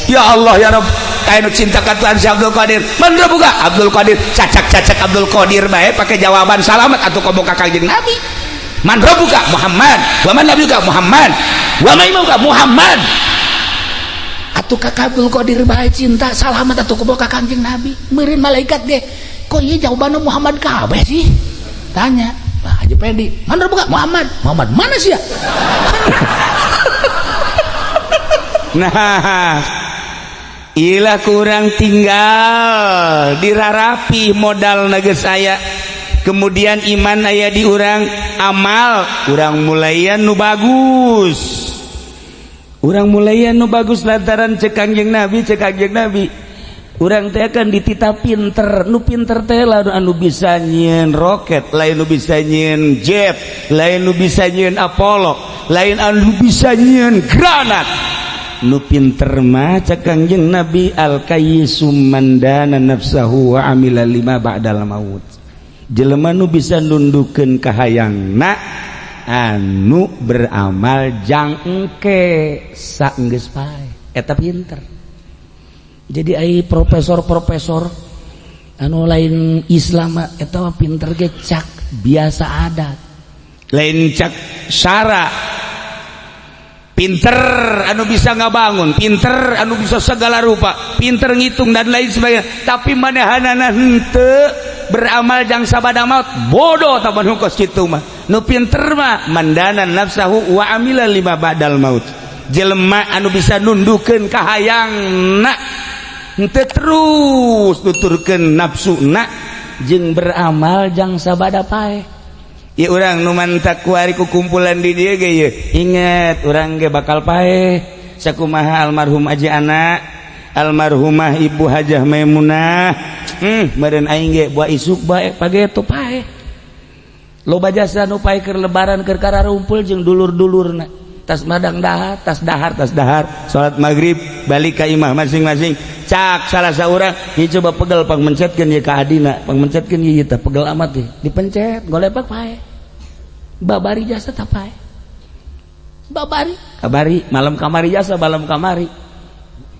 Ya Allah ya Rabb, kayak cinta ka Tuhan si Abdul Qadir, man rabbuka Abdul Qadir, cacak-cacak Abdul Qadir bae pakai jawaban salamat atuh komo ka Kangjeng Nabi. Man rabbuka Muhammad, wa man nabiyuka Muhammad, wa man imamuka Muhammad. Atuh ka Abdul Qadir bae cinta salamat atuh komo ka Kangjeng Nabi. Meureun malaikat ge, kok ieu jawabanna Muhammad kabeh sih? Tanya Pak Haji Pedi, man rabbuka Muhammad. Muhammad mana sih ya? Nah, ilah kurang tinggal dirarapi modal naga saya, kemudian iman aya di urang, amal urang mulayan nu bagus, urang mulayan nu bagus, lantaran cek Kangjeng Nabi, cek Kangjeng Nabi, urang teh kan dititah pinter. Nu pinter teh lah anu bisa nyieun roket, lain nu bisa nyieun jet, lain nu bisa nyieun Apollo, lain anu bisa nyieun granat. Nu pinter mah cek Kangjeng Nabi, al kayyisu man dana nafsahu wa amila lima ba'dal maut, jelema nu bisa nundukeun kahayangna, anu beramal jang engke saenggeus paeh, eta pinter. Jadi ai profesor-profesor anu lain Islam eta mah pinter ge cak biasa adat, lain cak syara. Pinter anu bisa ngabangun, pinter anu bisa segala rupa, pinter ngitung dan lain sebagainya, tapi manehanana henteu beramal jang sabada maut, bodoh taman kos kitu mah. Nu pinter mah mandana nafsahu wa amila lima ba'dal maut, jelema anu bisa nundukeun kahayangna, henteu terus nuturkeun nafsuna, jeung beramal jang sabada paeh. Ya urang nu mantak kuari ku kumpulan di dieu ge ye, inget urang ge bakal paeh sakumaha almarhum Aji Anak, almarhumah Ibu Hajah Maimunah. Meureun aing ge buah isuk bae pageto paeh. Loba jasa nu paeh keur lebaran, keur kararumpul jeung dulur-dulurna, tas madang dahar, tas dahar, tas dahar, salat maghrib balik ka imah masing-masing. Cak salah seorang, ieu coba pegel, pang mencetkeun ieu ka adina, pang mencetkeun ieu teh pegel amat teh, dipencet golepak paeh. Babari jasa tah paeh, babari kabari malam kamari jasa, malam kamari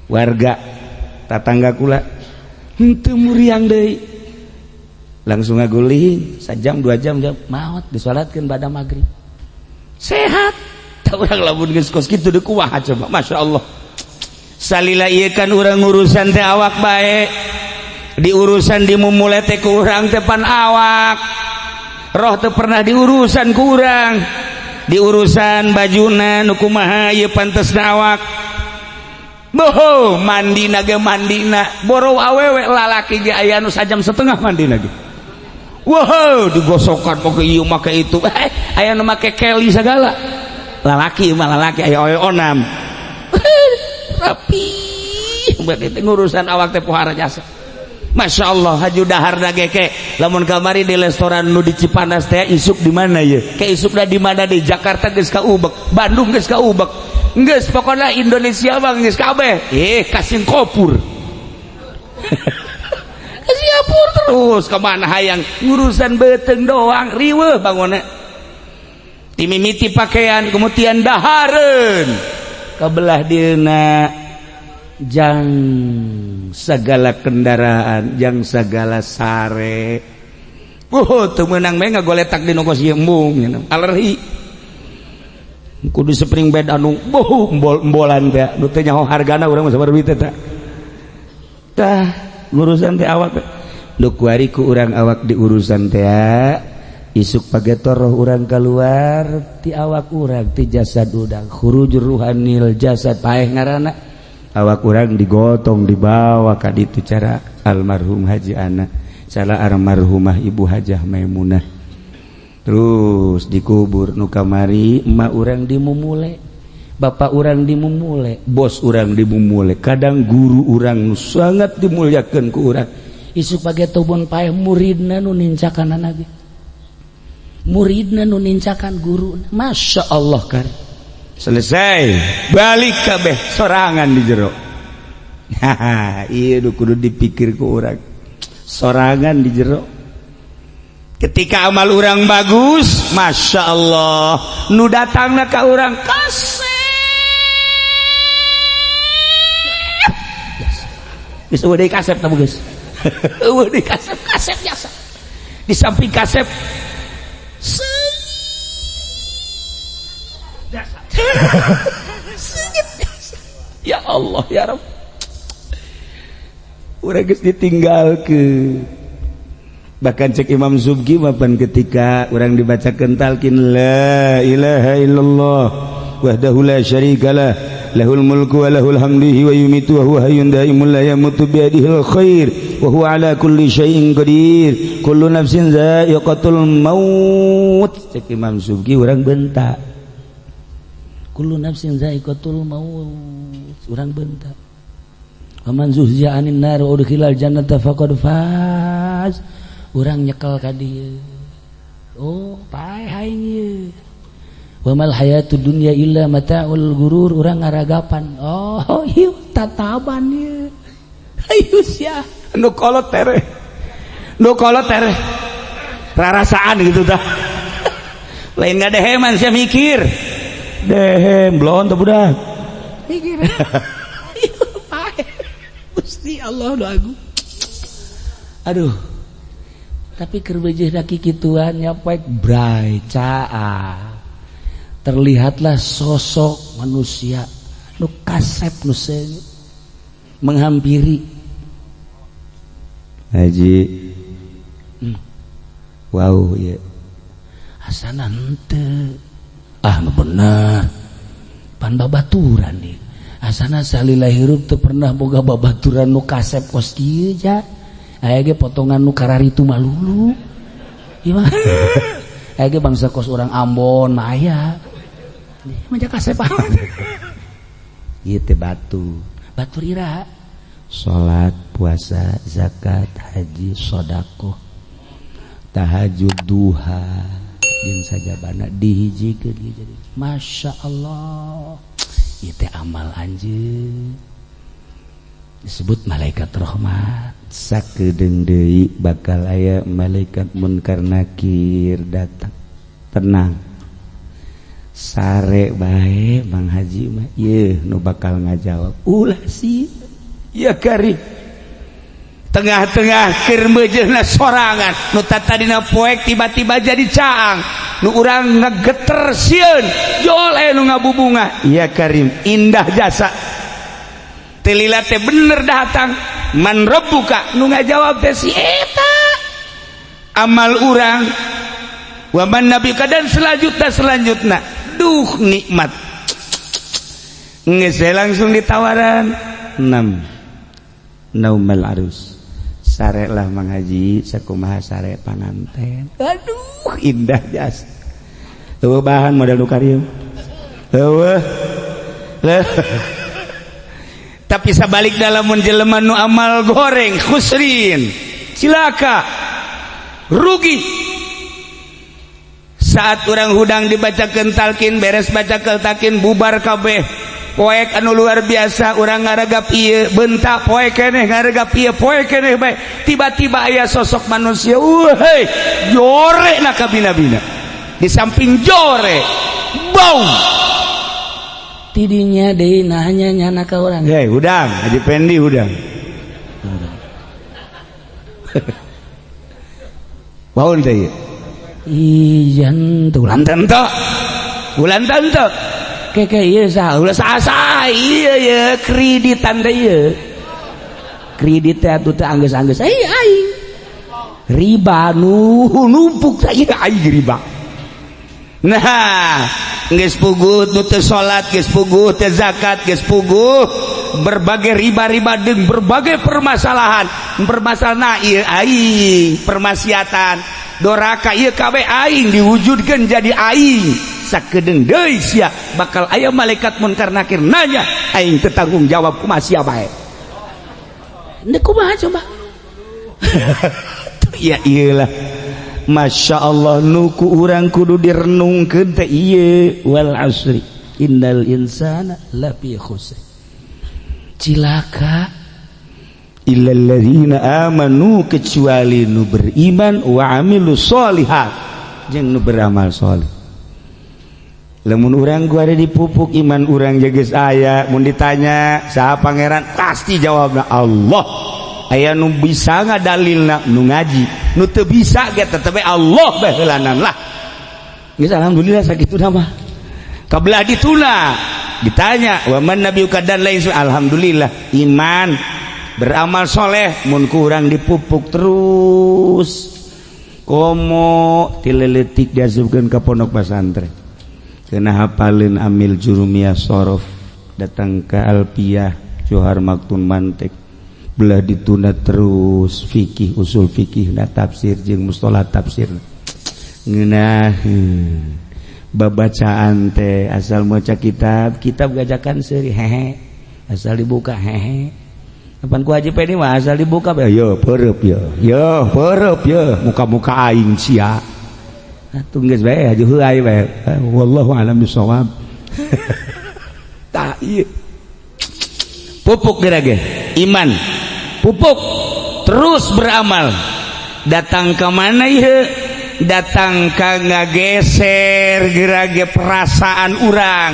warga tatangga kula henteu muriang deui, langsung ngaguling sajam 2 jam jam maot, disolatkeun pada maghrib sehat. Tak urang lamun geus kos kitu deui kumaha coba? Masya Allah, salila ieu kan urang urusan teh awak bae, di urusan di mumule teh ku urang teh pan awak, roh teh pernah diurusan ku urang, di urusan bajuna nu kumaha ieu pantesna awak. Boho, mandina ge mandina boro awewe, lalaki ge aya nu sajam setengah mandina ge. Wow, digosokan make ieu, make itu, aya nu make keli segala. Lalaki mah lalaki aya oe onam rapi. Berarti ngurusan awak teh pohara jasa. Masya Allah, haju dahar ge ke lamun kamari di restoran nu di Cipanas teh, isuk di mana ya ke, isuk di mana, di Jakarta geus kaubek, Bandung geus kaubek, geus pokoknya Indonesia mah geus kabeh. Ka Singapura, ke Singapura, terus kemana hayang. Ngurusan beteng doang riweuh bangunna, timimiti pakaian, kemudian dahareun kebelah dina jang segala kendaraan, jang segala sare. Oh, teu meunang me ngagoletak di kos ieu, embung alergi. Kudu spring bed anu boh embol-embolan teh nu teu nyaho hargana urang mah, sabar duit teh. Tah, ngurusan teh awak teh nu kuari ku urang awak diurusan teh. Isuk pagetor roh urang keluar ti awak urang, ti jasad urang, khurujur ruhanil jasad, paeh ngaranna. Awak urang digotong, dibawa ka ditu, cara almarhum Haji Ana, cara almarhumah Ibu Hajah Maimunah, terus dikubur. Nu kamari emak urang dimumule, bapak urang dimumule, bos urang dimumule, kadang guru urang nu sangat dimuliakan ku urang. Isuk pageto bon paeh, muridna nu nincakan ge, muridna nu nincakan guru. Masya Allah kan, selesai, balik kabeh sorangan di jero. Haha, iya, kudu dipikir ku urang, sorangan di jero. Ketika amal urang bagus, Masya Allah, nu datangna ka urang kasep. Geus eueuh deui kasep tah, geus eueuh deui kasep, kasep jasa di samping kasep jasa. Ya Allah, ya Rabb, urang geus ditinggalkeun. Bahkan cek Imam Subki mapan, ketika orang dibacakan talqin la ilaha illallah wahdahu la syarikalah, lahul mulku wa lahul hamdu wa yumitu wa huwa hayyun daimun la yamutu, biyadihil khair wa huwa ala kulli syai'in qadir, kullu nafsin za'iqatul maut. Cek Imam Subki, urang bentak kullu nafsin za'iqatul maut, urang bentak waman zuhziha anin nar wa udkhilal jannata faqad faz. Urang nyekel ka dieu, oh, paeh aing ieu. Wa mal hayatud dunya illa mata'ul gurur. Urang ngaragapan, oh, ieu tataban ieu. Ayo sia nu kolot tere, nu kolot tere rarasaan gitu tah. Lain ngadeheman sia, mikir dehem belon teh budak mikir. Paeh, Gusti Allah nu agung. Aduh, tapi keur beujeuh daki kituan nya, poek bray caa, terlihatlah sosok manusia nu kasep, nu seungit, menghampiri. Haji. Wow ya, asana henteu ah, nu bener pan babaturan nih. Asana salila hirup teu pernah boga babaturan nu kasep kos kieu ja. Aya ge potongan nu kararitu malulu ieu mah. Aya ge bangsa kos urang Ambon mah aya mah kasep amat ieu teh. Batu batur iraha salat, puasa, zakat, haji, sodakoh, tahajud, duha, jeung sajabana dihijikeun jadi Masya Allah, ieu teh amal anjeun disebut malaikat rahmat. Sakedeung deui bakal aya malaikat munkar nakir datang. Tenang, sare bae Bang Haji mah. Ieu nu bakal ngajawab, ulah sih ya karim. Tengah-tengah keur meujeuhna sorangan, nu tadina poek tiba-tiba jadi caang, nu urang ngegeter sieun jol, aya nu ngabubunga, ya karim, indah jasa. Telila teh bener datang, man rabbuka, nu ngajawab teh si eta amal urang, wa man nabiyuka, dan selanjutnya selanjutnya. Duh, nikmat. Geus langsung ditawaran enam naumal arus, sare lah, Mang Haji, sakumaha sare panganten. Aduh, indah jas. Eueuh bahan model nu karieu eueuh. Tapi sabalik dalam jelema nu amal goreng, khusrin, cilaka, rugi. Saat orang hudang dibacakeun talkin, beres baca talkin, bubar kabeh, poek anu luar biasa. Urang ngaragap ieu, bentak poek keneh, ngaragap ieu, poek keneh bae. Tiba-tiba aya sosok manusia, hei, jore na kabina-bina. Di samping jore, bau tidinya deui nanya nyana ka urang, "Hei, hudang, Haji Pendi hudang?" Bau teh. Ijan tuh ulan teu, ulan teu. Keke ieu saha? Ulah saha ieu? Ye kreditan teh ieu. Kredit teh atuh teh anggeus-anggeus. Eh, aing riba nu numpuk teh ieu, aing riba. Nah, geus puguh nu teu salat, geus puguh teu zakat, geus puguh berbagai riba-riba jeung berbagai permasalahan. Permasalahan ieu aing, permaksiatan, doraka ieu kabeh aing diwujudkeun jadi aing. Sakedeung deui sia bakal aya malaikat Munkar Nakir nanya, aing teu tanggung jawab, kumaha sia bae? Ndek kumaha coba? Ya iyalah, Masya Allah, nuku urang kudu direnungkeun teh ieu, wal asri innal insana lafi khusr, cilaka, illal ladzina amanu, kecuali nu beriman, wa amilu sholihat, jeung nu beramal soleh. Lamun urang gua ada dipupuk iman urang geus aya, mun ditanya saha pangeran, pasti jawabna Allah. Aya nu bisa ngadalilna nu ngaji, nu teu bisa ge tetep Allah bae heulanan lah. Geus, alhamdulillah sakitu mah. Kabelah dituna ditanya wa man nabiyuka dan lain, alhamdulillah iman, beramal soleh mun kurang dipupuk terus. Komo ti leutik diasupkeun ka pondok pesantren, kena hafalin amil, jurumiyah, sorof, datang ke alpiyah, johar, maktun, mantek, belah ditunda terus fikih, usul fikih na, tafsir jeung mustolah tafsir. Ngeunah babacaan teh asal maca kitab, kitab gajakan seuri, hehe, asal dibuka hehe. Kapan ku Haji Pedi mah asal dibuka bae, yo peureub yo, yo peureub yo, muka-muka aing sia. Atuh geus bae haji heulai bae. Wallahu a'lam bisawab. Tah ieu. Pupuk geura ge iman. Pupuk terus beramal. Datang ke mana ieu? Datang ka ngageser geura ge perasaan urang.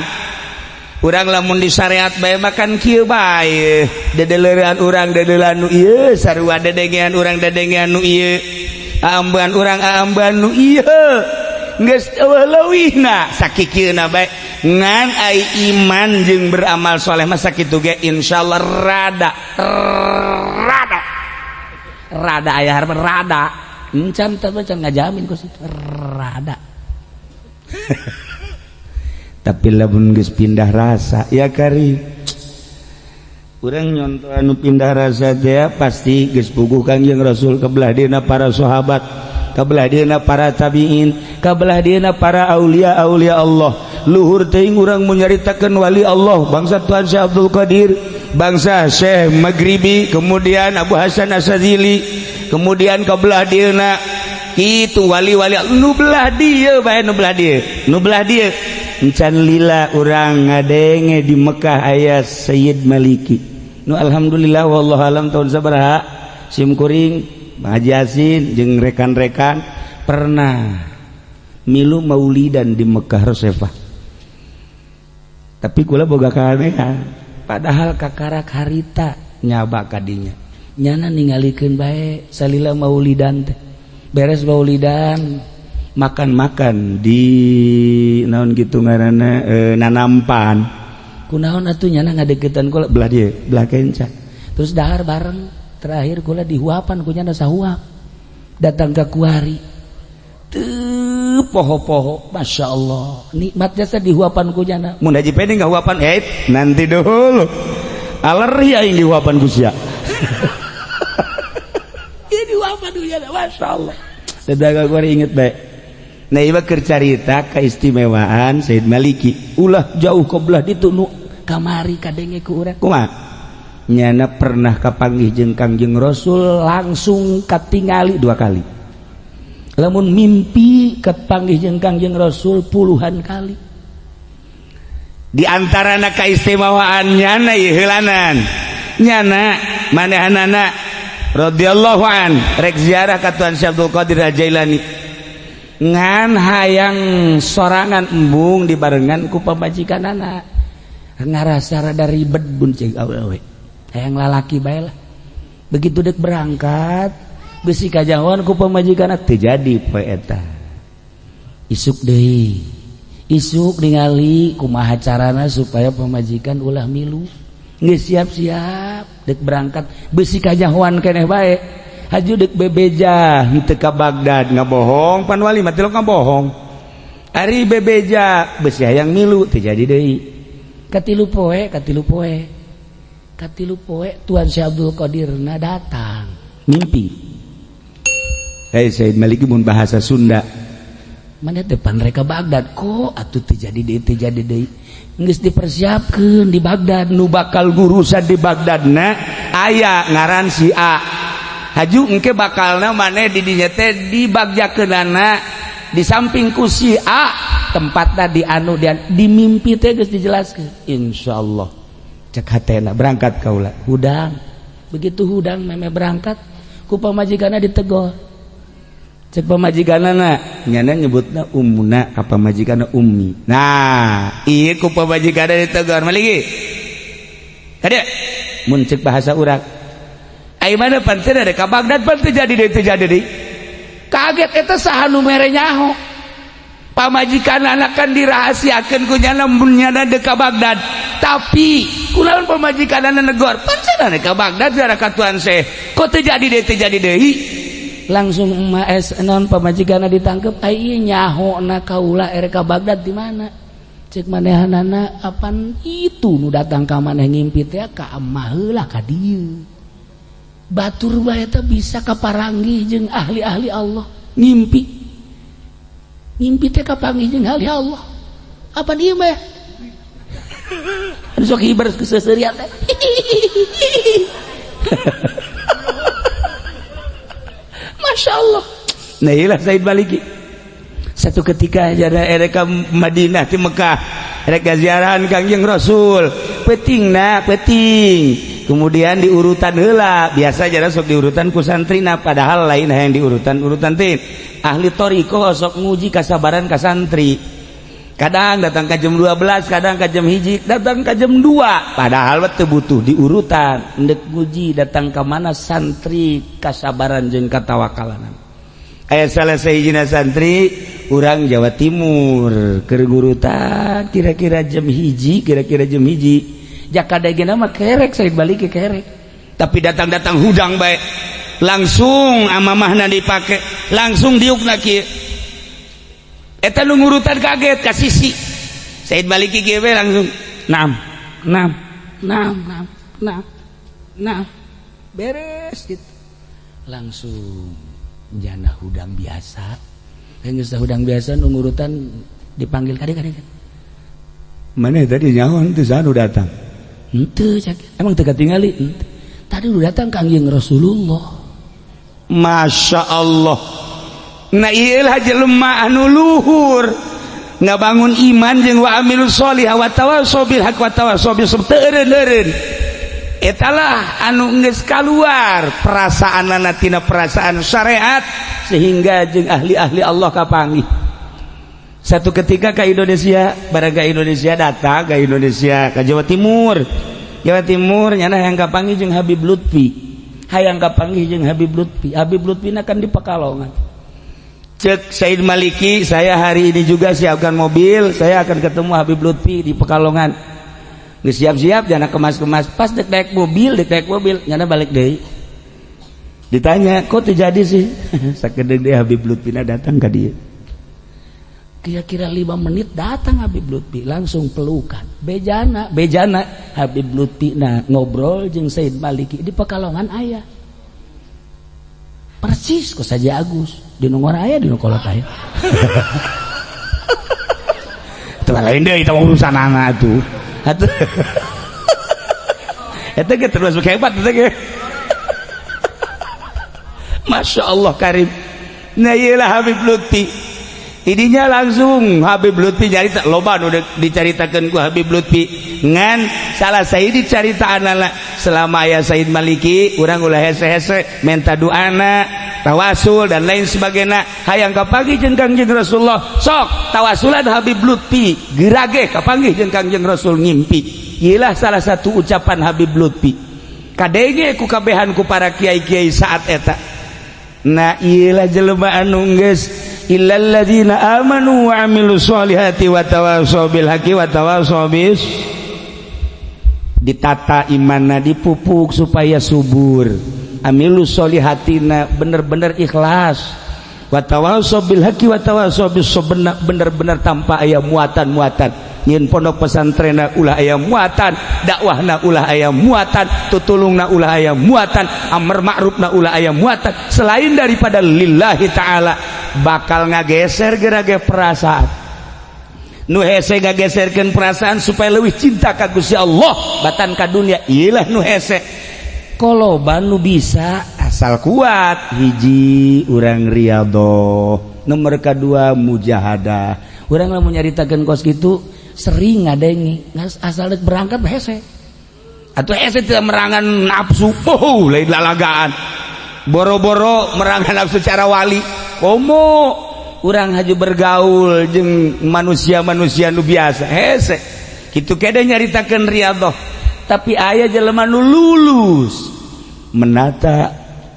Urang lamun di syariat bae makan kieu bae. Dedeleran urang dedeleran nu ieu, sarua dedengean urang dedengean nu ieu. Aambean urang aambean nu ieu. Geus eueuh leuwihna sakikieuna bae. Ngan ai iman jeung beramal soleh mah sakitu ge insyaallah rada rada rada aya harapan rada. Encan teh can ngajamin ku situ rada. Tapi lamun geus pindah rasa ya kari urang nyontoh anu pindah rasa teh pasti geus puguh Kangjeng Rasul, kebelah dieuna para sahabat, kabelah dieuna para tabiin, kabelah dieuna para aulia aulia Allah. Luhur teuing urang menyaritakeun wali Allah, bangsa Tuhan Syekh Abdul Qadir, bangsa Syekh Maghribi, kemudian Abu Hasan Asadzili, kemudian kabelah dieuna itu wali-wali nu belah dieu bae, nu belah dieu, nu belah dieu. Encan lila urang ngadenge di Mekah aya Sayyid Maliki nu alhamdulillah, wallahu alam tahun sabaraha, sim kuring Haji Yasin jeung rekan-rekan pernah milu maulidan di Mekah Rosefah. Tapi kula boga kaanehan, padahal kakarak harita nyaba kadinya, nyana ningalikeun bae salila maulidan teh. Beres maulidan, makan-makan di naon gitu ngaranna, nanampan kunaon atuh, nyana ngadeukeutan kula belah dieu, belah kenca, terus dahar bareng. Terakhir kula dihuapan ku nyana sahuap. Datang ke kuari teu Poho-poho, Masya Allah, nikmatnya teh dihuapan ku nyana. Mun Haji Pedi nggak huapan, eh, nanti dulu, alergi aing dihuapan ku sia. Ieu dihuapan ku nyana, Masya Allah. Tedaga gue inget bae. Nah, ieu keur carita keistimewaan Said Maliki. Ulah jauh ke belah ditu, nu kamari kadenge ku urang. Kumaha? Nyana pernah kapanggih jeung Kangjeng Rasul langsung, katingali dua kali. Lamun mimpi kapanggih jeung Kangjeng Rasul puluhan kali. Di antara keistimewaan nyana ieu heulanan. Nyana manehanana radhiyallahu an rek ziarah ka Tuan Syekh Abdul Qadir Al Jailani, ngan hayang sorangan, embung dibarengan ku pamajikanana, ngarasa rada ribet bunceng awewe, hayang lalaki bae lah. Begitu dek berangkat, bisi kajangan ku pamajikan, teu jadi poe eta. Isuk deui, isuk ningali kumaha carana supaya pamajikan ulah milu. Geus siap-siap dek berangkat, bisi kajahoan keneh bae. Haju dek bebeja henteu ka Baghdad, ngabohong pan wali mah tilok ngabohong. Ari bebeja besi hayang milu, teu jadi deui. Katilu poe, katilu poe, katilu poe, Tuan Syekh Abdul Qadirna datang mimpi. Hei Said Maliki, mun bahasa Sunda mana depan mereka Baghdad kok atuh teu jadi deui, teu jadi deui. Geus dipersiapkeun di Baghdad, nu bakal ngurusan di Baghdad na aya ngaran si A. Haju engke bakalna maneh di dinya teh dibagjakeunana di samping ku si A, tempatna di anu di mimpi teh geus dijelaskeun. Insyaallah, cek hatena, berangkat kaula hudang. Begitu hudang meme berangkat, ku pamajikanna ditegor. Cek pamajikanana, nyana nyebutna ummuna ka pamajikanna ummi. Nah, ieu ku pamajikanna ditegor, "Maliki kadieu." Mun cek bahasa urang, ai mana pan teu ka Baghdad, pan teu jadi deui, teu jadi deui. Kaget eta, saha nu mere nyaho? Pamajikanana kan dirahasiakeun ku nyana mun nyana deuk ka Baghdad, tapi kunaon pamajikanana negor, "Pan cenah ka Baghdad ziarah ka Tuan Syekh, kok teu jadi deui, teu jadi deui?" Langsung emak es non pamajikanna ditangkep, "Ai ieu nyaho na kaula erek ka Baghdad di mana?" Cek manehanana, "Apan itu nu datang ka maneh ngimpi teh ka emah heula ka dieu." Batur bae eta bisa kaparanggih jeung ahli-ahli Allah. Ngimpi, ngimpi teh kapanggih jeung ahli Allah. Apa ieu mah anu sok hiber keseuserian teh? Masya Allah. Nah, iyalah Said Maliki. Satu ketika jada erek ka Madinah di Mekah, erek ziarahan Kangjeng Rasul, peting na peting. Kemudian diurutan heula, biasa jada sok diurutan ku santrina, padahal lain yang diurutan urutan teh. Ahli thoriqoh sok nguji kasabaran ka santri. Kadang datang ke jam 12, kadang ke jam 1, datang ke jam 2. Padahal teu butuh diurutan. Ndek nguji datang ke mana santri kasabaran jeung katawakalanan. Aya salah sahijina santri urang Jawa Timur keur ngurutan kira-kira jam 1, kira-kira jam 1. Jaka dagena mah kerek saya balik ke kerek. Tapi datang-datang hudang bae. Langsung amamahna dipake, langsung diukna kieu. Eta nu ngurutan kaget ka sisi. Said Maliki kieu we langsung. Naam, naam, naam, naam, naam, naam. Beres gitu. Langsung jana hudang biasa. Geus hudang biasa, nu ngurutan dipanggil, "Kade, kade." "Mana tadi nyaho teu saha nu datang?" "Henteu," cak. "Emang teu katingali?" "Henteu." "Tadi udah datang Kangjeng Rasulullah." Masya Allah. Nah, iyalah jelema anu luhur ngabangun iman jeung wa amilus sholihah wa tawassaw bil haqq wa tawassaw bis sabr, teu eureun-eureun. Etalah anu geus kaluar perasaanana tina perasaan syariat sehingga jeung ahli-ahli Allah kapanggih. Satu ketika ke Indonesia, barang ke Indonesia, datang ke Indonesia, ke Jawa Timur. Jawa Timur nyana hayang kapanggih jeung Habib Lutfi. Hayang kapanggih jeung Habib Lutfi. Habib Lutfi kan di Pekalongan. Cek Said Maliki, "Saya hari ini juga siapkan mobil, saya akan ketemu Habib Lutfi di Pekalongan." Geus siap-siap, jangan kemas-kemas, pas dek naik mobil, dek naik mobil, nyana balik deui. Ditanya, "Kok terjadi sih?" "Sakedeung deui Habib Lutfi datang ka dieu." Kira-kira 5 menit datang Habib Lutfi, langsung pelukan. Bejana bejana Habib Lutfi, nah, ngobrol jeung Said Maliki di Pekalongan. Aya persis kok saja Agus di nongor, aya di kolot, aya. Itu lain deh, itu urusan anak tuh. Atuh eta ge terus hebat eta ge, Masya Allah Karim. Nah, iyalah Habib Lutfi. Idinya langsung Habib Lutfi nyarita, loba nu dicaritakeun ku Habib Lutfi, ngan salah saya dicarita anak selama aya Said Maliki, urang ulah hese-hese menta doana, tawasul, dan lain sebagainya. Hayang kapanggih jeung Kangjeng Rasulullah, sok tawasulan Habib Lutfi, gerage kapanggih jeung Kangjeng Rasul ngimpi. Iyalah salah satu ucapan Habib Lutfi, kadenge ku kabehan ku para kiai-kiai saat eta. Nah, iyalah jelema anu geus illal ladzina amanu wa amilus solihati wa tawassaw bil haqqi wa tawassaw bis. Ditata imanna, dipupuk supaya subur, amilus solihatina bener-bener ikhlas, wa tawassaw bil haqqi wa tawassaw bis sabr, bener-bener tanpa aya muatan-muatan. Nyin pondok pesantren ulah aya muatan, dakwahna ulah aya muatan, tutulungna ulah aya muatan, amar ma'rufna ulah aya muatan selain daripada lillahi ta'ala. Bakal ngageser gerage perasaan nu hese, ngageserkeun perasaan supaya lebih cinta ka Gusti Allah batan ka dunia. Iyalah nu hese, koloba nu bisa asal kuat. Hiji, urang riyadhoh, nomor kedua mujahadah. Urang lamun nyaritakeun kos gitu sering ngadengi, asal berangkat hese atau hese tidak merangan nafsu. Oh, lain lalagaan, boro-boro merangan nafsu cara wali, komo urang haju bergaul jeung manusia-manusia nu biasa hese kitu kede nyaritakeun riyadhah. Tapi aya jelema nu lulus menata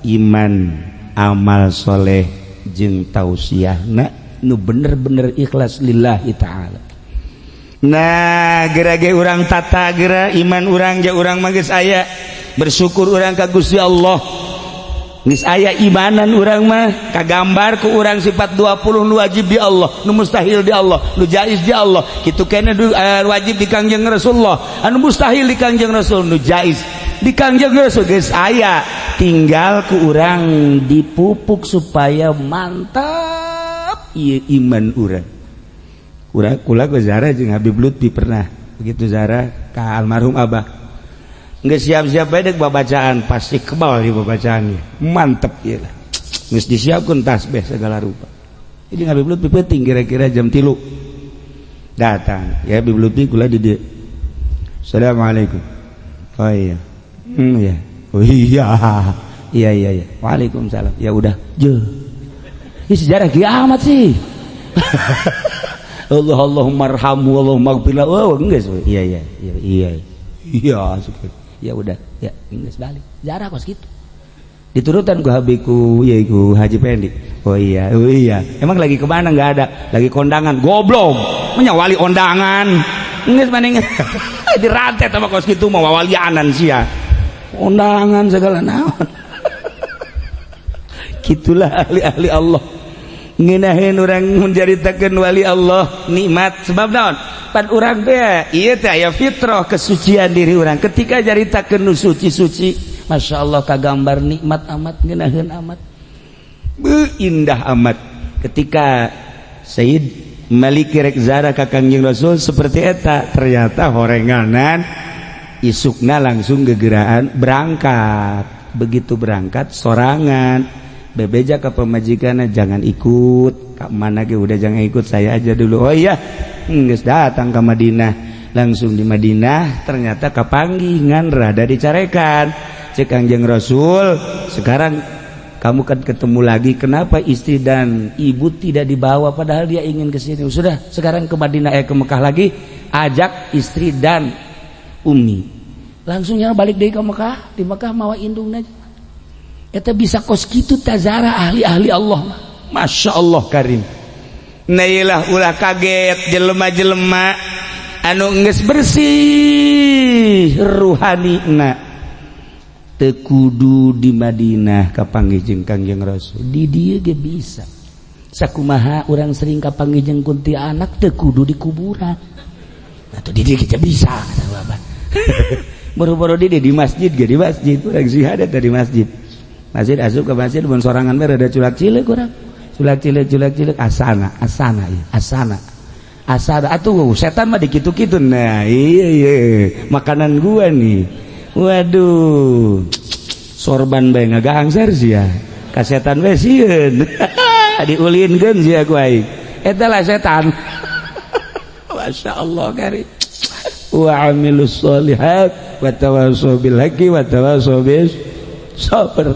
iman, amal soleh, jeung tausiahna nu bener-bener ikhlas lillahi ta'ala. Nah, gerage urang tata gera iman urang ja, urang mah geus aya, bersyukur urang ka Gusti Allah geus aya imanan. Urang mah kagambar ku urang sifat 20, nu wajib di Allah, nu mustahil di Allah, nu jaiz di Allah. Kitu kene wajib di Kangjeng Rasulullah, anu mustahil di Kangjeng Rasul, nu jaiz di Kangjeng Rasul geus aya, tinggal ku urang dipupuk supaya mantap ieu iman urang. Urang kula ke Zara jeung Habib Lutfi pernah begitu Zara ka almarhum Abah, nggak siap-siap bae dek babacaan, pasti kebal di babacaannya, mantep ieu lah. Geus disiapkeun tasbih segala rupa. Jadi Habib Lutfi penting, kira-kira jam 3 datang ya Habib Lutfi, kula di dieu. Assalamualaikum. Oh iya, ya, oh iya iya iya iya, waalaikumsalam. Ya udah je, ini sejarah kiamat sih. Allah, Allahumma arhamhu, Allahumma ighfir lahu. Oh, enggak, iya iya iya iya iya, ya udah ya, enggak balik jarah kos gitu. Diturutan ku habiku ya, ku Haji Pendi. Oh iya, oh iya, emang lagi kemana? Nggak ada, lagi kondangan. Goblok, menyawali kondangan enggak maning dirantet sama kos gitu, mau walianan sia, kondangan segala naon. Gitulah ahli-ahli Allah, ngenahin orang menceritakan wali Allah nikmat. Sebab naon? Pan urang teh ieu teh aya fitrah kesucian diri urang. Ketika caritakeun nu suci-suci, Masya Allah, kagambar nikmat amat, ngeunaheun amat. Beuh, indah amat. Ketika Sayyid Maliki rek zara ka Kangjeng Rasul seperti eta, ternyata horenganan isukna langsung gegeraan berangkat. Begitu berangkat sorangan, bebeja ke pemajikan, jangan ikut ke mana ge, udah jangan ikut, saya aja dulu. Oh iya, geus datang ke Madinah. Langsung di Madinah ternyata kapanggihan, rada dicarekan. Cek Kangjeng Rasul, sekarang kamu kan ketemu lagi, kenapa istri dan ibu tidak dibawa, padahal dia ingin ke sini? Sudah, sekarang ke Madinah, eh, ke Mekah lagi, ajak istri dan umi. Langsungnya balik dari ke Mekah, di Mekah mawa indung aja. Eta bisa kos kitu tazara ahli-ahli Allah. Masya Allah Karim. Nah, iyalah, ulah kaget jelema-jelema anu geus bersih ruhani na teu kudu di Madinah kapanggih jeung Kangjeng Rasul, di dieu ge bisa. Sakumaha urang sering kapanggih jeung kuntilanak teu kudu di kuburan. Atuh di dieu kita bisa kata bapak. Boro-boro di masjid ge di masjid urang syahadat di masjid. Masjid asup ke masjid mun sorangan we rada culak cileuk urang. Culak cileuk culak cileuk asana asana ieu asana. Asana atuh setan mah dikitu-kitu. Nah iya iya makanan gua nih. Waduh. Sorban bae ngagahangser sia. Ka setan we sieun. Diulinkeun sia ku aing. Eta lah setan. Masya Allah kari. Wa amilus sholihat wa tawassaw bil haqqi wa tawassaw bis sabr.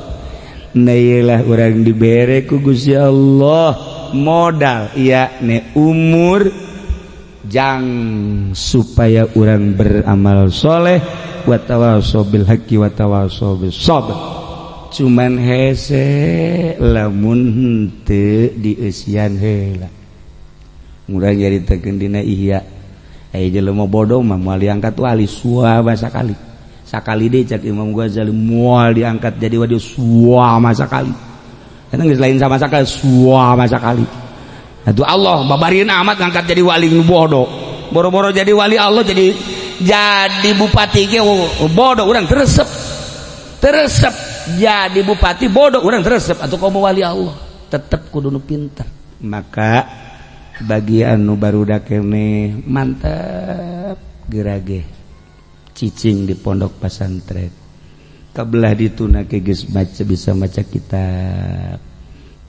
Nah iyalah urang dibere ku Gusti Allah modal yakni umur jang supaya urang beramal soleh wa tawassaw bil haqqi wa tawassaw bis sabr. Cuman hese lamun henteu dieusian heula. Urang nyaritakeun dina Ihya. Aya jelema bodoh mah moal diangkat wali suama sakali. Sakali deui cak Imam Ghazali moal diangkat jadi wali suama sakali. Eta geus lain sama sakali suama sakali. Atuh Allah babarieun amat ngangkat jadi wali nu bodoh. Boro-boro jadi wali Allah jadi bupati ge bodoh urang teresep. Teresep jadi bupati bodoh urang teresep atuh komo wali Allah tetep kudu nu pinter. Maka bagi anu barudak keneh mantep gerage cicing di pondok pesantren kabelah dituna ke geus baca bisa maca kitab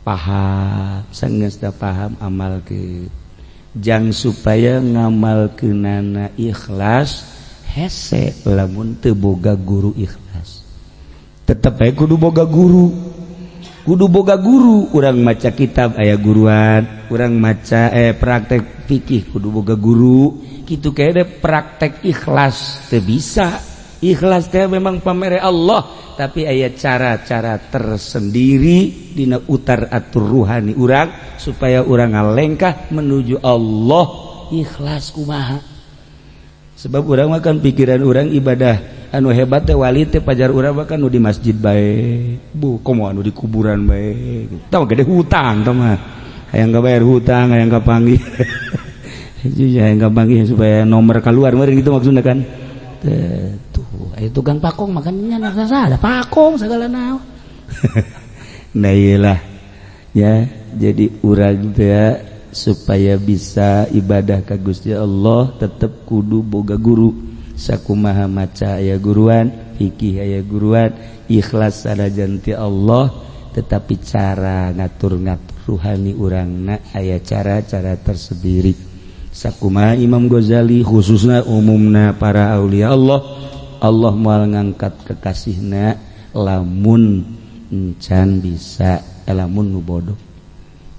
paham sanggeus da paham amal ke jang supaya ngamalkeunana ikhlas hese lamun teu boga guru ikhlas tetep bae kudu boga guru kudu boga guru urang maca kitab aya guruan urang maca praktek fikih kudu boga guru kitu kayaknya praktek ikhlas teu bisa ikhlas teh memang pamere Allah tapi aya cara-cara tersendiri dina utar atur ruhani urang supaya urang ngalengkah menuju Allah ikhlas kumaha sebab urang mah kan pikiran urang ibadah anu hebat teh wali teh pajar urang mah kan nu di masjid bae bu komo anu di kuburan bae tah gede hutang tah mah hayang kabayar hutang hayang kapanggih hayang kapanggih supaya nomor keluar meureun gitu maksudna kan tuh aya tukang pakong makannya ada pakong segala naon. Nah iyalah ya jadi urang teh supaya bisa ibadah ka Gusti Allah tetep kudu boga guru sakumaha maca aya guruan fikih aya guruan ikhlas sanajan ti Allah tetapi cara ngatur-ngatur ruhani urangna aya cara-cara tersendiri sakumaha Imam Ghazali khususna umumna para aulia Allah Allah moal ngangkat kekasihna lamun encan bisa lamun nu bodoh.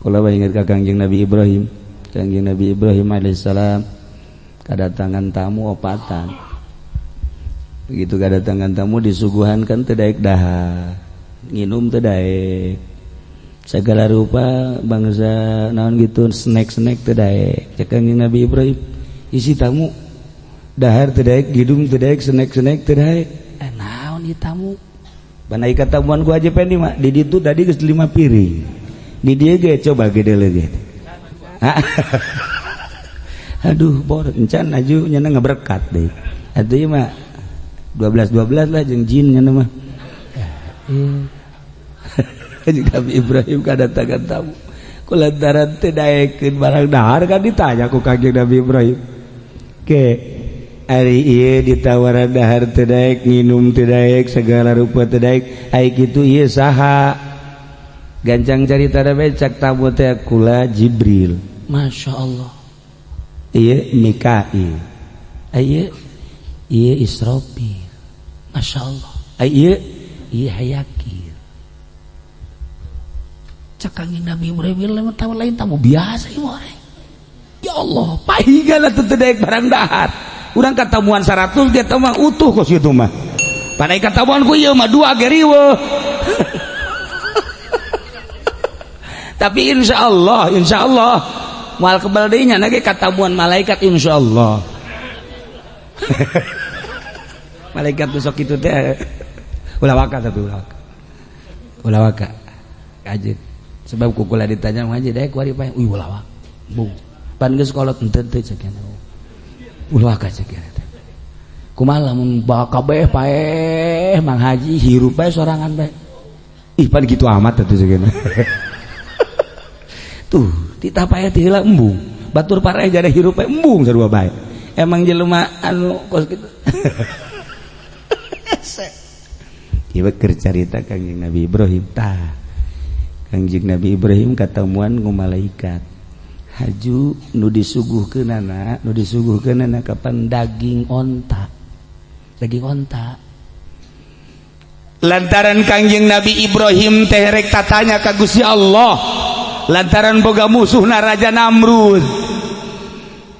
Kula ingat ka Kangjeng Nabi Ibrahim. Kangjeng Nabi Ibrahim alaihissalam kedatangan tamu opatan. Begitu kedatangan tamu disuguhan kan teu daek dahar, nginum teu daek. Segala rupa bangsa naon gitu snack-snack teu daek. Cek Kangjeng Nabi Ibrahim, isi tamu dahar teu daek, hidung teu daek, snack-snack teu daek. Naon ieu tamu? Panai katamuan ku aja pendi mah di ditu tadi geus 5 piring. Di dia ge coba gede lagi. Aduh, bor encan aju nyana ngaberkat deh. Atuh ieu mah 12 12 lah jeung jin nyana mah. Jeung Nabi Ibrahim kadatangan tamu. Kulantaran teu daekeun barang dahar kan ditanya ku Kangjeng Nabi Ibrahim. Ke ari ieu ditawaran dahar teu daek, nginum teu daek, segala rupa teu daek, ai kitu ieu saha? Gancang carita bae cak tamu teh kula Jibril. Masya Allah. Ieu Mikail. Ieu ieu Israfil. Masya Allah. Ieu ieu Hayakil. Cak Kangjeng Nabi Ibrahim lamun tamu lain tamu biasa ieu mah. Ya Allah, pahiga teu daek barang dahar. Urang katamuan 100 dia mah utuh kos kitu mah. Panai katamuan ku ieu mah dua ge riweuh. Tapi insya Allah moal kebal deui nya ge katamuan malaikat insya Allah. Malaikat besok itu teh ulah waka tapi ulah waka. Ulah waka. Kajeun. Sebab ku kula ditanya haji daek kuari paeh. Uy ulah embung. Pan geus kolot henteu teu cek ulah ka cek teh. Kumaha lamun kabeh paeh Mang Haji hirup bae sorangan bae. Ih pan kitu amat atuh cek. Tuh, titah paeh teh heula embung. Batur pareh jadi hirup bae embung sarua bae. Emang jelema anu kos kitu. Ieu keur carita Kangjeng Nabi Ibrahim tah. Kangjeng Nabi Ibrahim katamuan ku malaikat. Haju nu disuguhkeunana, nu disuguhkeunana kapan daging onta. Daging onta. Lantaran Kangjeng Nabi Ibrahim teh rek tatanya ka Gusti Allah. Lantaran boga musuhna Raja Namrud.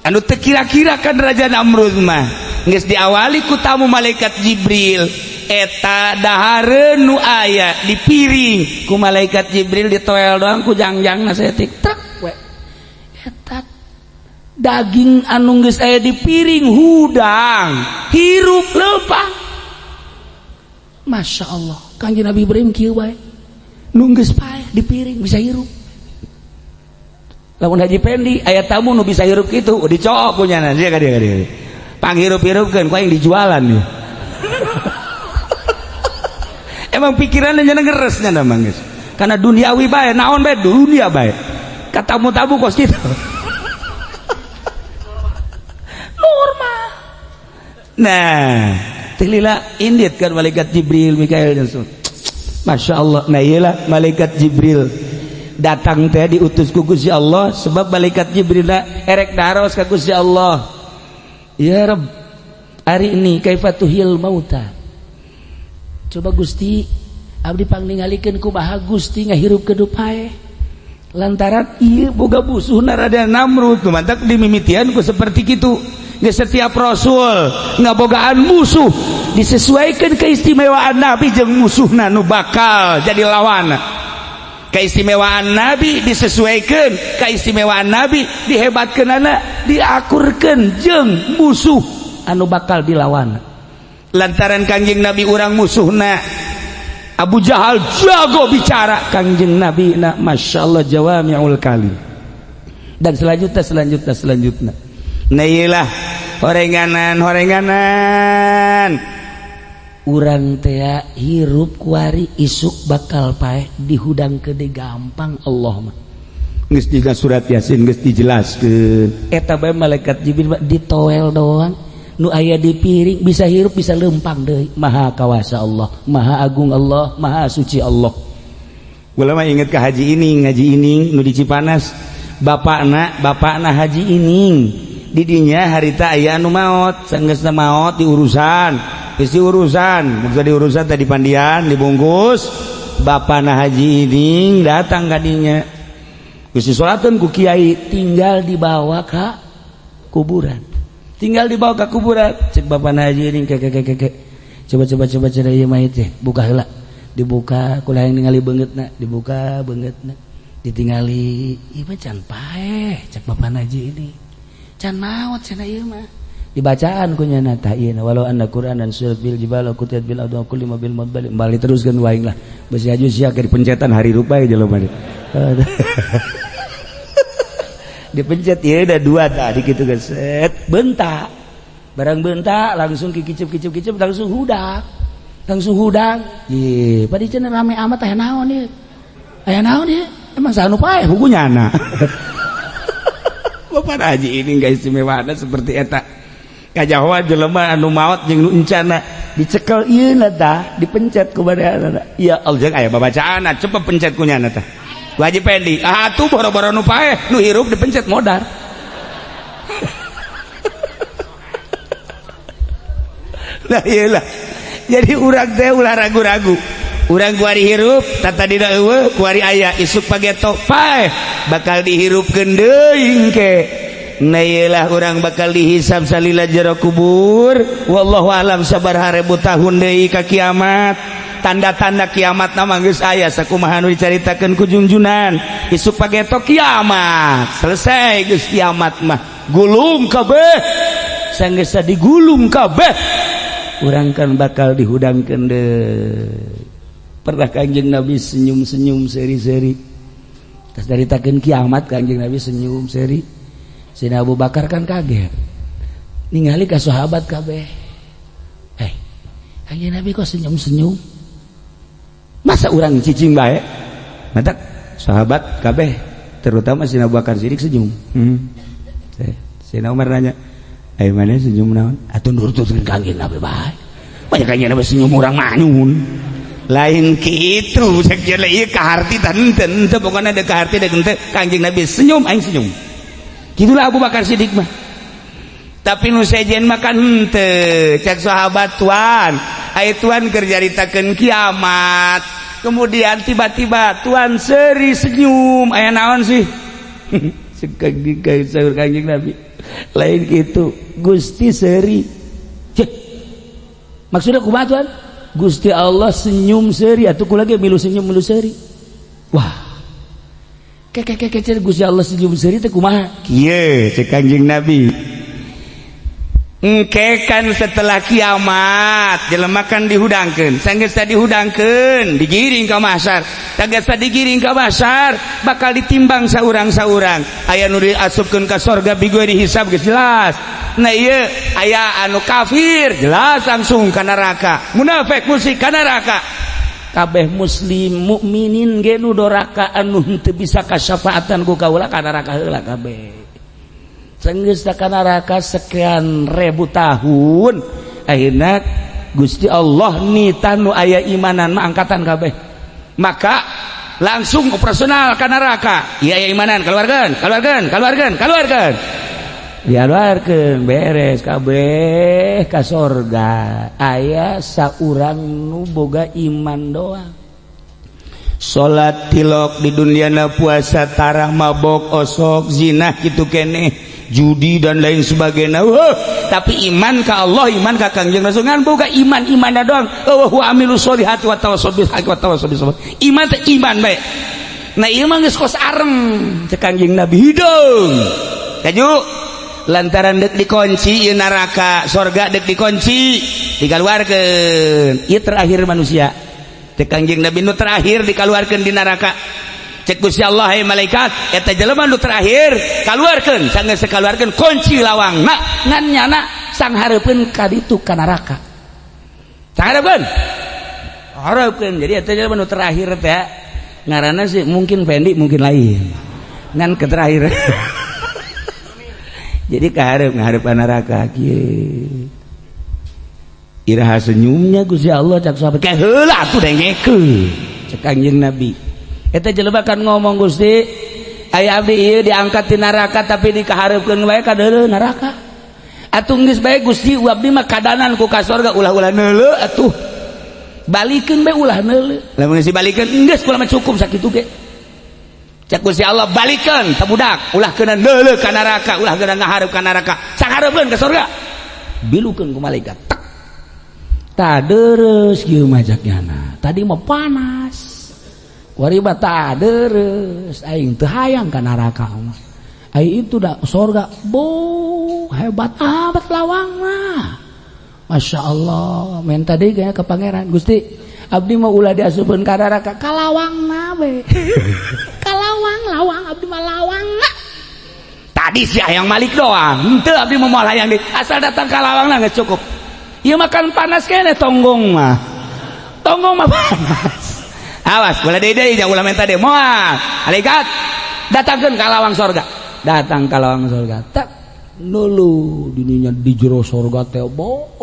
Anu teu kira-kira kan Raja Namrud mah geus diawali ku tamu malaikat Jibril. Eta dahareun nu aya di piring ku malaikat Jibril ditoel doang ku jangjangna saeutik trek we. Eta daging anu geus aya di piring hudang hirup leumpang. Masya Allah, Kangjeng Nabi Ibrahim kieu bae nu geus paeh di piring bisa hirup. Lamun Haji Pendi aya tamu nu bisa hirup kitu dicok ku nyana sia ka dieu ka dieu. Panghirupirupkeun ku aing dijualan ieu. Emang pikirannya nyana ngeres nyana mah geus. Karena duniawi bae, naon bae dunia bae. Ka tamu-tamu kos kitu. Normal. Nah, teh lila indit kan malaikat Jibril, Mikael dan semua. Masya Allah. Nah iyalah malaikat Jibril datang teh diutus ku Gusti Allah sebab malaikat Jibril erek daros ka Gusti Allah. Ya Rabb, hari ini kaifa tuhil mauta. Coba Gusti abdi pangningalikeun kumaha Gusti ngahirupkeun nu paeh. Lantaran ieu boga musuhna Raja Namrud, nu mantak dimimitian ku seperti kitu. Geus setiap rasul ngabogaan musuh disesuaikan keistimewaan Nabi jeung musuhna nu bakal jadi lawan. Keistimewaan Nabi disesuaikan, keistimewaan Nabi dihebatkeunana, diakurkeun jeung musuh anu bakal dilawan. Lantaran Kangjeng Nabi urang musuhna Abu Jahal jago bicara, Kangjeng Nabi na Masya Allah jawami'ul kalim. Dan selanjutnya selanjutnya selanjutnya. Nah iyalah horenganan horenganan urang teh hirup kuari isuk bakal paeh dihudang ke gampang Allah mah. Geus dina surat Yasin geus dijelaskeun. Eta bae malaikat Jibril ditoel doang nu aya di piring bisa hirup bisa lempang deui. Maha kawasa Allah, maha agung Allah, maha suci Allah. Kula mah inget ka Haji Ining, Haji Ining nu di Cipanas. Bapakna Haji Ining. Didinya harita aya anu maot, sanggeusna maot diurusan. Geus diurusan, maksud diurusan tadi pandian dibungkus. Bapakna Haji Ining datang ka dinya. Geus disolatkeun ku kiai, tinggal dibawa ka kuburan. Tinggal dibawa ke kuburan. Cek bapakna Haji Ining ke ke ke ke. Coba coba coba cara ieu mayit teh, buka heula. Dibuka kula yang ningali beungeutna, dibuka beungeutna. Ditingali, ieu mah can paeh, cek bapakna Haji ini. Can maot cenah ieu mah. Dibacaan ku nyana tah ieu walau anna Qur'anan surat bil jibal kutiat bil adu kulli ma bil madbal bali teruskeun waing lah. Besi aju sia ke dipencetan hari rupa jelema. Dipencet ieu da dua tah di kitu geus set bentak. Barang bentak langsung kicip kicip kicip langsung hudang. Langsung hudang. Ye, padi cenah rame amat aya naon ieu? Aya naon ieu? Emang saha nu paeh buku nyana. Bapak Haji ini enggak istimewa seperti eta. Kajahoan jelema anu maot jeung nu encana dicekel ieu na tah dipencet ku badeana. Ya Allah jeung aya babacaanna cepet pencet ku nyana tah. Ku Haji Pendi, ah atuh boro-boro nu paeh, nu hirup dipencet modar. Lah iyalah. Jadi urang teh ulah ragu-ragu. Urang kuari hirup, tata dina eueuh, kuari aya isuk pageto paeh bakal dihirupkeun deui engke. Nah iyalah urang bakal dihisab salila jero kubur. Wallahu alam sabaraha ribu tahun deui ka kiamat. Tanda-tanda kiamat na mah geus aya sakumaha nu dicaritakeun ku junjunan. Isuk pageto kiamat. Selesai geus kiamat mah. Gulung kabeh. Sanggeus digulung kabeh. Urang kan bakal dihudangkeun deui. Pernah Kanjeng Nabi senyum-senyum seri-seri. Terus nyaritakeun kiamat, Kanjeng Nabi senyum seri. Sayyidina Abu Bakar kan kaget. Ningali ka sahabat kabeh. "Eh, Kanjeng Nabi kok senyum-senyum? Masa urang cicing bae?" Matak sahabat kabeh, terutama Sayyidina Abu Bakar Siddiq, senyum. Sayyidina Umar nanya, "Ayo, mana senyum naon?" "Atuh nurutkeun Kanjeng Nabi bae. Banyak Kanjeng Nabi senyum, urang manyun." Lain gitu, sakieu ieu kaharti tah henteu, henteu pokona ada kaharti da henteu. Kanjeng Nabi senyum, aing senyum. Gitulah Abu Bakar Siddiq mah. Tapi nu sejen mah kan henteu. Cek sahabat, "Tuan, aya tuan keur nyaritakeun kiamat, kemudian tiba-tiba tuan seri senyum, aya naon sih?" Saur Kanjeng Nabi, "Lain gitu, Gusti seri." Cek, maksudnya kumaha, Tuan? "Gusti Allah senyum seri, atuh kula ge milu senyum, milu seri." Wah, keke keke, Gusti Allah senyum seri teh kumaha? Kieu cek Kanjeng Nabi, engke kan setelah kiamat jelema kan dihudangkeun. Sanggeus dihudangkeun, digiring ka mahsyar. Sanggeus digiring ka mahsyar, bakal ditimbang saurang-saurang. Aya nu diasupkeun ka sorga bighairi hisab, geus jelas. Nah, ieu aya anu kafir jelas langsung ka neraka, munafik musyrik ka neraka kabeh. Muslim mukminin ge nu doraka, anu henteu bisa kasyafaatan ku kaula, ka neraka heula kabeh. Sanggeus ka neraka sekian ribu tahun, akhirna Gusti Allah nita nu aya imanan mah angkatan kabeh. Maka langsung operasional ka neraka. Iya, aya imanan keluarkan, keluarkan, keluarkan, keluarkan, dialuarkeun, beres kabeh ka sorga. Aya saurang nu boga iman doang, salat tilok di dunia, puasa tarah, mabok, osok, zina gitu kene, judi dan lain sebagainya. Wah, tapi iman ka Allah, iman ka Kangjeng Rasul, ngan boga iman, iman doang. Oh, wa amilu sholihati wa tawassaw bil haqqi wa tawassaw bis sabr. Iman teh iman bae. Nah, ieu mah geus kos areng. Cek Kangjeng Nabi, "Hideung kaju," lantaran dek dikunci ieu neraka, sorga dek dikunci, dikaluarkeun. Ieu terakhir manusia. Cek Kangjeng Nabi, nu terakhir dikaluarkeun di neraka. Cek Gusti Allah, "Hai malaikat, eta jelema nu terakhir kaluarkeun." Sanggeus sekaluarkeun, kunci lawang. Nah, ngan nyana sanghareupeun ka ditu, ka neraka, sanghareupeun hareupeun. Jadi eta jelema nu terakhir teh ngaranna sih mungkin Fendi, mungkin lain, ngan ke terakhir. Jadi kahareup, ngahareup ka neraka kieu. "Iraha senyumnya Gusti Allah?" cak sahabat. "Kayak heula atuh, dengekeun." Cek Kanjeng Nabi, eta jelema kan ngomong, "Gusti, aya abdi ieu diangkat di neraka, tapi dikahareupeun wae ka deuleu neraka. Atuh geus bae, Gusti, abdi mah kadanan ku ka sorga, ulah-ulah neuleu atuh, balikeun bae, ulah neuleu. Lamun geus dibalikeun, geus kula mah cukup sakitu ge." Cek Gusti Allah, "Balikeun ta budak, ulah keuna neuleu ka neraka, ulah keuna ngahareup ka neraka, sanghareupeun ka sorga." Bilukeun ku malaikat tek ta deres kieu mah. Cak nyana, "Tadi mah panas, wari mah ta deres. Aing teu hayang ka neraka mah. Aing itu dah sorga bo hebat amat lawangna, Masya Allah." Minta deui kayaknya ke pangeran, "Gusti, abdi mau ulah diasupkeun ka neraka, ka lawangna we, ka lawang lawang, abdi mah lawangna. Tadi sih hayang malik doang, henteu, abdi mah moal hayang deui, asal datang ka lawangna geus cukup. Ieu makan panas kene, tonggong mah, tonggong mah panas. Awas, boleh deui deui, jangan ulah minta deui, moal. Malaikat, datangkeun ka lawang sorga." Datang ka lawang sorga, tak nulu dininya di jero sorga teh bo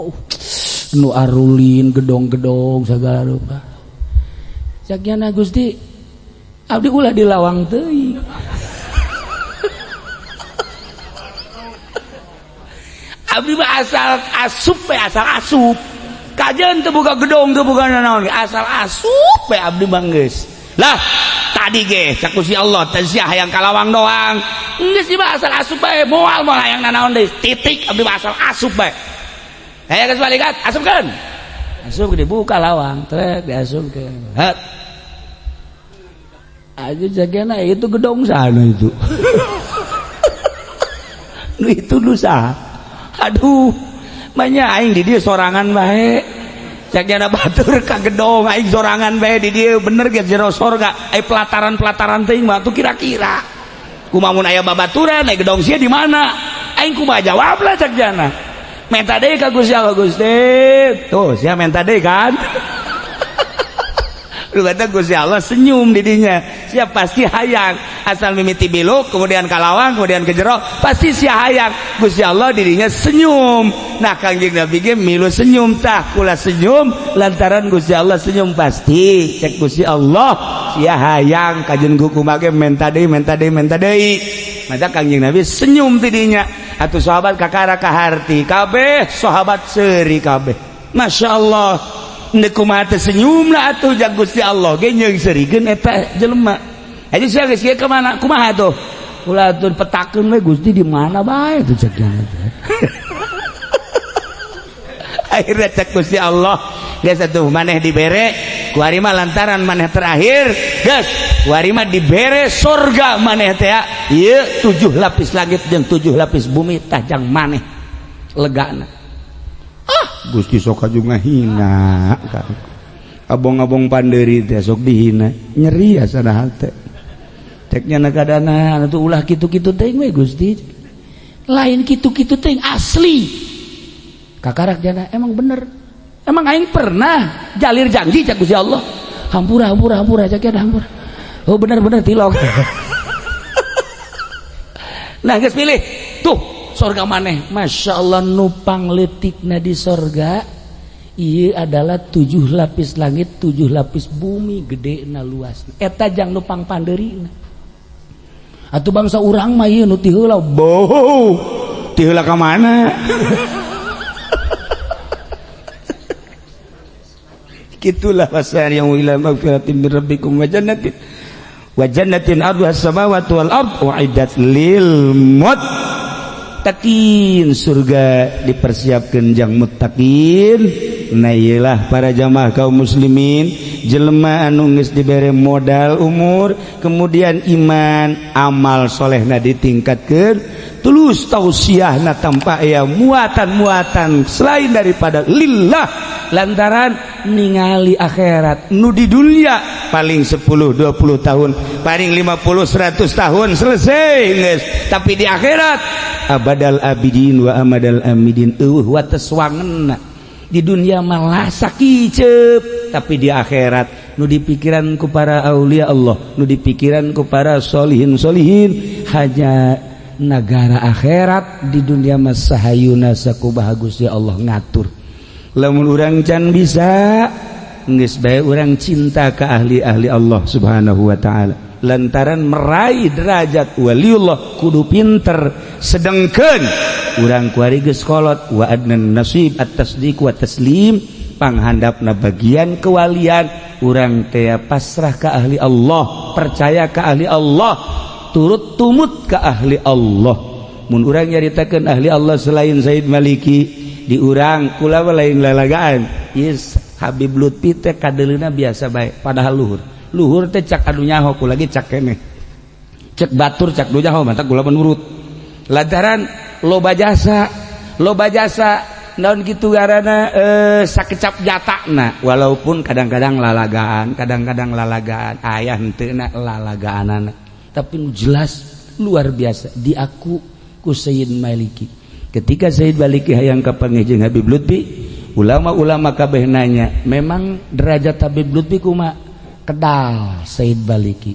nu arulin, gedong-gedong segala rupa. Cak nyana, "Gusti, abdi ulah di lawang teuing. Abdi mah asal asup we, asal asup. Kajeun teu boga gedong, teu boga naon, asal asup we abdi mah geus lah." "Tadi ge," cak Gusti Allah, "teh sia hayang ka lawang doang. Geus mah asal asup bae, moal moal hayang nanaon deui. Titik, abdi mah asal asup bae." Aya geus, malaikat, asupkeun. Asup, dibuka lawang, trek diasupkeun. Hat. Aja jagana itu gedong sana itu. Nu itu dosa. Aduh, banyak aing di dia sorangan bae. Cek jana batur ka gedong aing sorangan bae di dieu bener ge jero sorga. Ai pelataran-pelataran teuing mah tuh kira-kira. Kumaha mun aya babaturan ai gedong sia di mana? Aing kumaha jawab lah cek jana. Menta deui ka Gusti Allah, Gusti. Tuh sia menta deui kan. Lu kata Gusti Allah senyum didinya. Sia pasti hayang asal mimiti biluk kemudian kalawang kemudian ke jero pasti sia hayang. Gusti Allah didinya senyum. Nah Kangjeng Nabi ge milu senyum tah kula senyum lantaran Gusti Allah senyum pasti cek Gusti Allah sia hayang kajen kumaha ge menta deui menta deui menta deui. Maka Kangjeng Nabi senyum tidinya. Atuh sahabat kakara kaharti kabeh sahabat seuri kabeh. Masya Allah. Kumaha teh senyum lah atuh jag Gusti Allah ge nyeung seurikeun eta jelema. Aja sia geus ka mana? Kumaha tuh? Ulah atuh petakeun we Gusti di mana bae tuh cek teh. Akhirnya cek Gusti Allah geus atuh maneh dibere kuari mah lantaran maneh terakhir geus kuari mah dibere surga maneh teh ieu 7 lapis langit jeung 7 lapis bumi tah jang maneh legana. Gusti sok aju ngahina abong-abong panderi teh sok dihina nyeri asana hate cek nya kadana atuh ulah kitu-kitu teh we Gusti lain kitu-kitu teh asli kakarak jana emang bener emang aing pernah jalir janji cek Gusti Allah hampura hampura hampura cek ya hampura oh bener-bener tilok. Nah geus pilih tuh sorga maneh Masya Allah nupang letikna di sorga iya adalah 7 lapis langit 7 lapis bumi gede na luas eta jang nupang panderina atuh bangsa urang mah ieu nu ti heula boh ti heula ka mana. Kitulah wasari'u ila magfiratin min rabbikum wa jannatin arduha as-samawati wal ard uiddat lil muttaqin. Surga dipersiapkan jang muttaqin. Nah iyalah para jamaah kaum muslimin jelema anu geus dibere modal umur kemudian iman amal solehna ditingkatkeun tulus tausiahna tanpa aya muatan-muatan selain daripada lillah lantaran ningali akhirat nu di dunia paling 10 20 tahun paling 50 100 tahun selesai geus tapi di akhirat abadal abidin wa amadal amidin eueuh wates wangenna di dunia malah sakiceup tapi di akhirat nu dipikiran ku para aulia Allah nu dipikiran ku para solihin solihin hanya negara akhirat di dunia mah sahayuna sakumaha Gusti Allah ngatur. Lamun urang can bisa geus bae urang cinta ka ahli-ahli Allah Subhanahu wa taala lantaran meraih derajat waliullah kudu pinter sedengkeun urang kuari geus kolot wa adnan nasib at-tasdiq wa taslim panghandapna bagian kewalian urang teh pasrah ka ahli Allah percaya ka ahli Allah turut tumut ka ahli Allah. Mun urang nyaritakeun ahli Allah selain Said Maliki di urang kula lain lalagaan yes Habib Lutfi teh kadeleuna biasa bae padahal luhur luhur teh cak anu nyaho kula ge cak keneh cek batur cak nu nyaho mantak kula menurut lantaran loba jasa naon kitu garana sakecap jatana walaupun kadang-kadang lalagaan aya henteu na lalagaanana tapi nu jelas luar biasa diaku ku Sayyid Maliki. Ketika Sayyid Maliki hayang kapanggih jeung Habib Lutfi ulama-ulama kabeh nanya memang derajat Habib Lutfi kumaha kedal Sayyid Maliki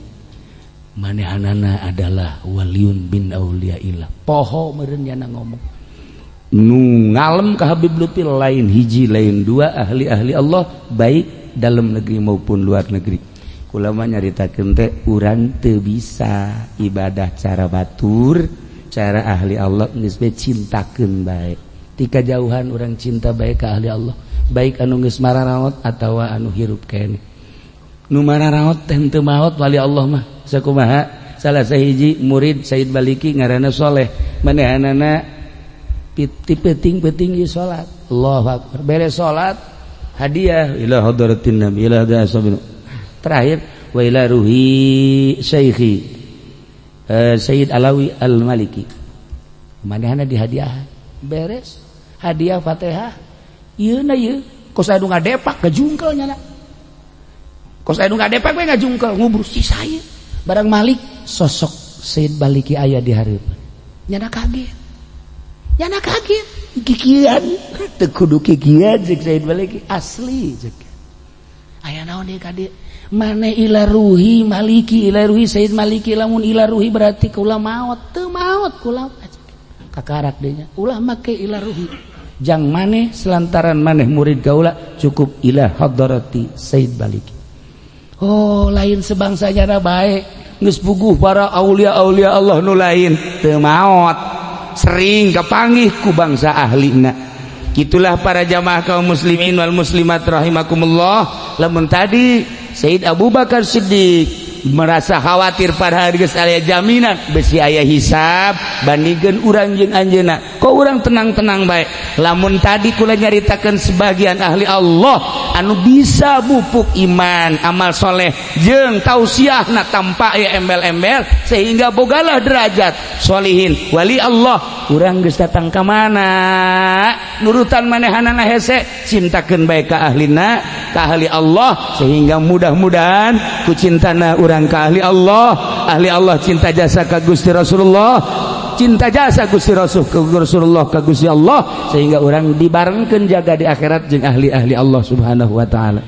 manehanana adalah waliun bin auliaillah poho meureun nyana ngomong nu ngalem ka Habib Lutfi lain hiji lain dua ahli-ahli Allah baik dalam negeri maupun luar negeri. Kula mah nyaritakeun teh urang teu bisa ibadah cara batur cara ahli Allah geus bae cintakeun bae tika jauhan urang cinta bae ka ahli Allah baik anu geus mararaot atawa anu hirup keneh nu mararaot teh teu maot wali Allah mah sakumaha salah sahiji murid Sayyid Maliki ngaranna Soleh manehanana ti peuting-peuting ieu salat Allahu akbar beres salat hadiah ila hadratin nabi ila hadratin terakhir wa ila ruhi syaikhi Sayyid Alawi Al-Maliki manehana dihadiah beres hadiah Fatihah ieu na ieu Kos aya nu ngadepak ngajungkel nyana. Kos aya nu ngadepak we ngajungkel ngubur si saya. Barang malik sosok Sayyid Baliki aya di hareupeun. Nyana kaget. Nyana kaget. Kikian teu kudu kikian cek Sayyid Baliki asli cek. Aya naon deui ka dieu? Mane ila ruhi maliki, ila ruhi Sayyid Maliki. Lamun ila ruhi berarti kula maot, teu maot kula. Kakarak deui nya, ulah make ila ruhi. Jang maneh selantaran maneh murid kaula cukup ila hadarati Sayyid Baliki. Oh, lain sebangsa nyana bae, geus puguh para aulia-aulia Allah nu lain teu maot, sering kapanggih ku bangsa ahlina. Itulah para jamaah kaum muslimin wal muslimat rahimakumullah. Lamun tadi Sayyid Abu Bakar Siddiq merasa khawatir pada hari geus aya jaminan besi aya hisab, bandingkeun urang jeung anjeunna, kok urang tenang-tenang bae. Lamun tadi kula nyaritakeun sebagian ahli Allah anu bisa pupuk iman, amal soleh jeung tausiahna tanpa aya embel-embel sehingga bogalah derajat solihin wali Allah, urang geus datang ka mana nurutan manehanana hese. Cintakeun bae ka ahlina, ka ahli Allah, sehingga mudah-mudahan ku cintana urang ka ahli Allah, ahli Allah cinta jasa ka Gusti Rasulullah, cinta jasa Gusti Rasul ke Rasulullah ka Gusti Allah, sehingga urang dibarengkeun jaga di akhirat jeung ahli-ahli Allah Subhanahu wa taala.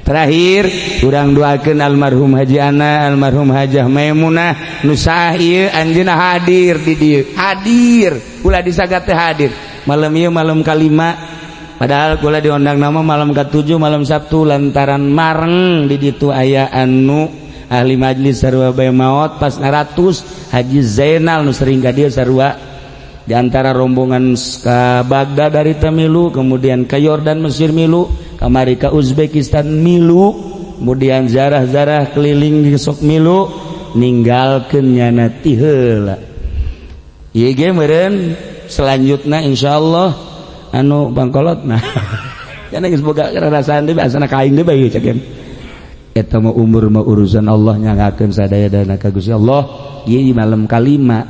Terakhir, urang doakeun almarhum Haji Ana, almarhum Hajah Maimunah nu saah ieu anjeunna hadir di dieu, hadir ulah disagat teh hadir malam ieu, malam kalima. Padahal kula diundang nama malam ke-7, malam Sabtu, lantaran mareng di ditu aya anu ahli majlis sarua bae maot pas 100, Haji Zainal nu sering ka dieu sarua di antara rombongan ke Baghdad dari Tamilu, kemudian ke Yordan, Mesir milu, kamari ke Uzbekistan milu, kemudian zarah-zarah keliling di sok milu, ninggalkeun nyana ti heula. Ieu ge meureun selanjutna insyaallah anu bangkolot. Nah, kana geus boga rarasaan deui, asana ka aing deui bae cek eta mah. Umur mah urusan Allah, nyangakeun sadaya dana ka Gusti Allah. Ieu malam kalima,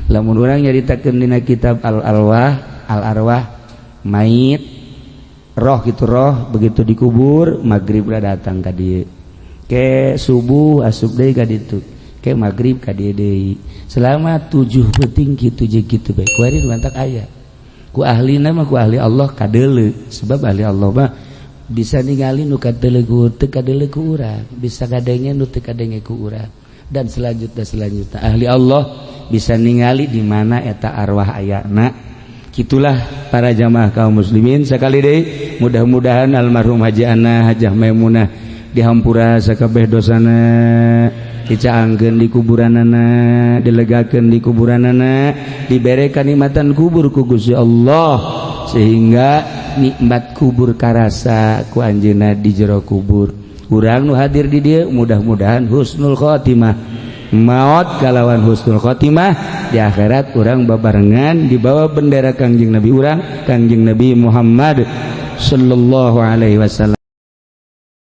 lamun urang nyaritakeun dina kitab al arwah, al arwah mait roh gitu, roh begitu dikubur maghrib udah datang ka dieu, ke subuh asup deui ka ditu, ke maghrib ka dieu deui selama 7 peuting kitu jeung kitu bae. Kuari mantak aya ku ahlina mah, ku ahli Allah kadeuleu, sebab ahli Allah mah bisa ningali nu kadeuleu ku teu kadeuleu ku urang, bisa kadenge nu teu kadenge ku urang, dan selanjutnya selanjutnya. Ahli Allah bisa ningali di mana eta arwah ayana. Gitulah para jamaah kaum muslimin. Sekali deui, mudah-mudahan almarhum Haji Ana, Hajah Maimunah dihampura sakabeh dosana, dicaangkeun di kuburanana, dilegakeun di kuburanana, dibere kanikmatan kubur ku Gusti Allah, sehingga nikmat kubur karasa ku anjeunna di jero kubur. Urang nu hadir di dieu mudah-mudahan husnul khotimah, maut kalawan husnul khotimah, di akhirat urang babarengan di bawah bendera Kangjeng Nabi urang, Kangjeng Nabi Muhammad sallallahu alaihi wasallam.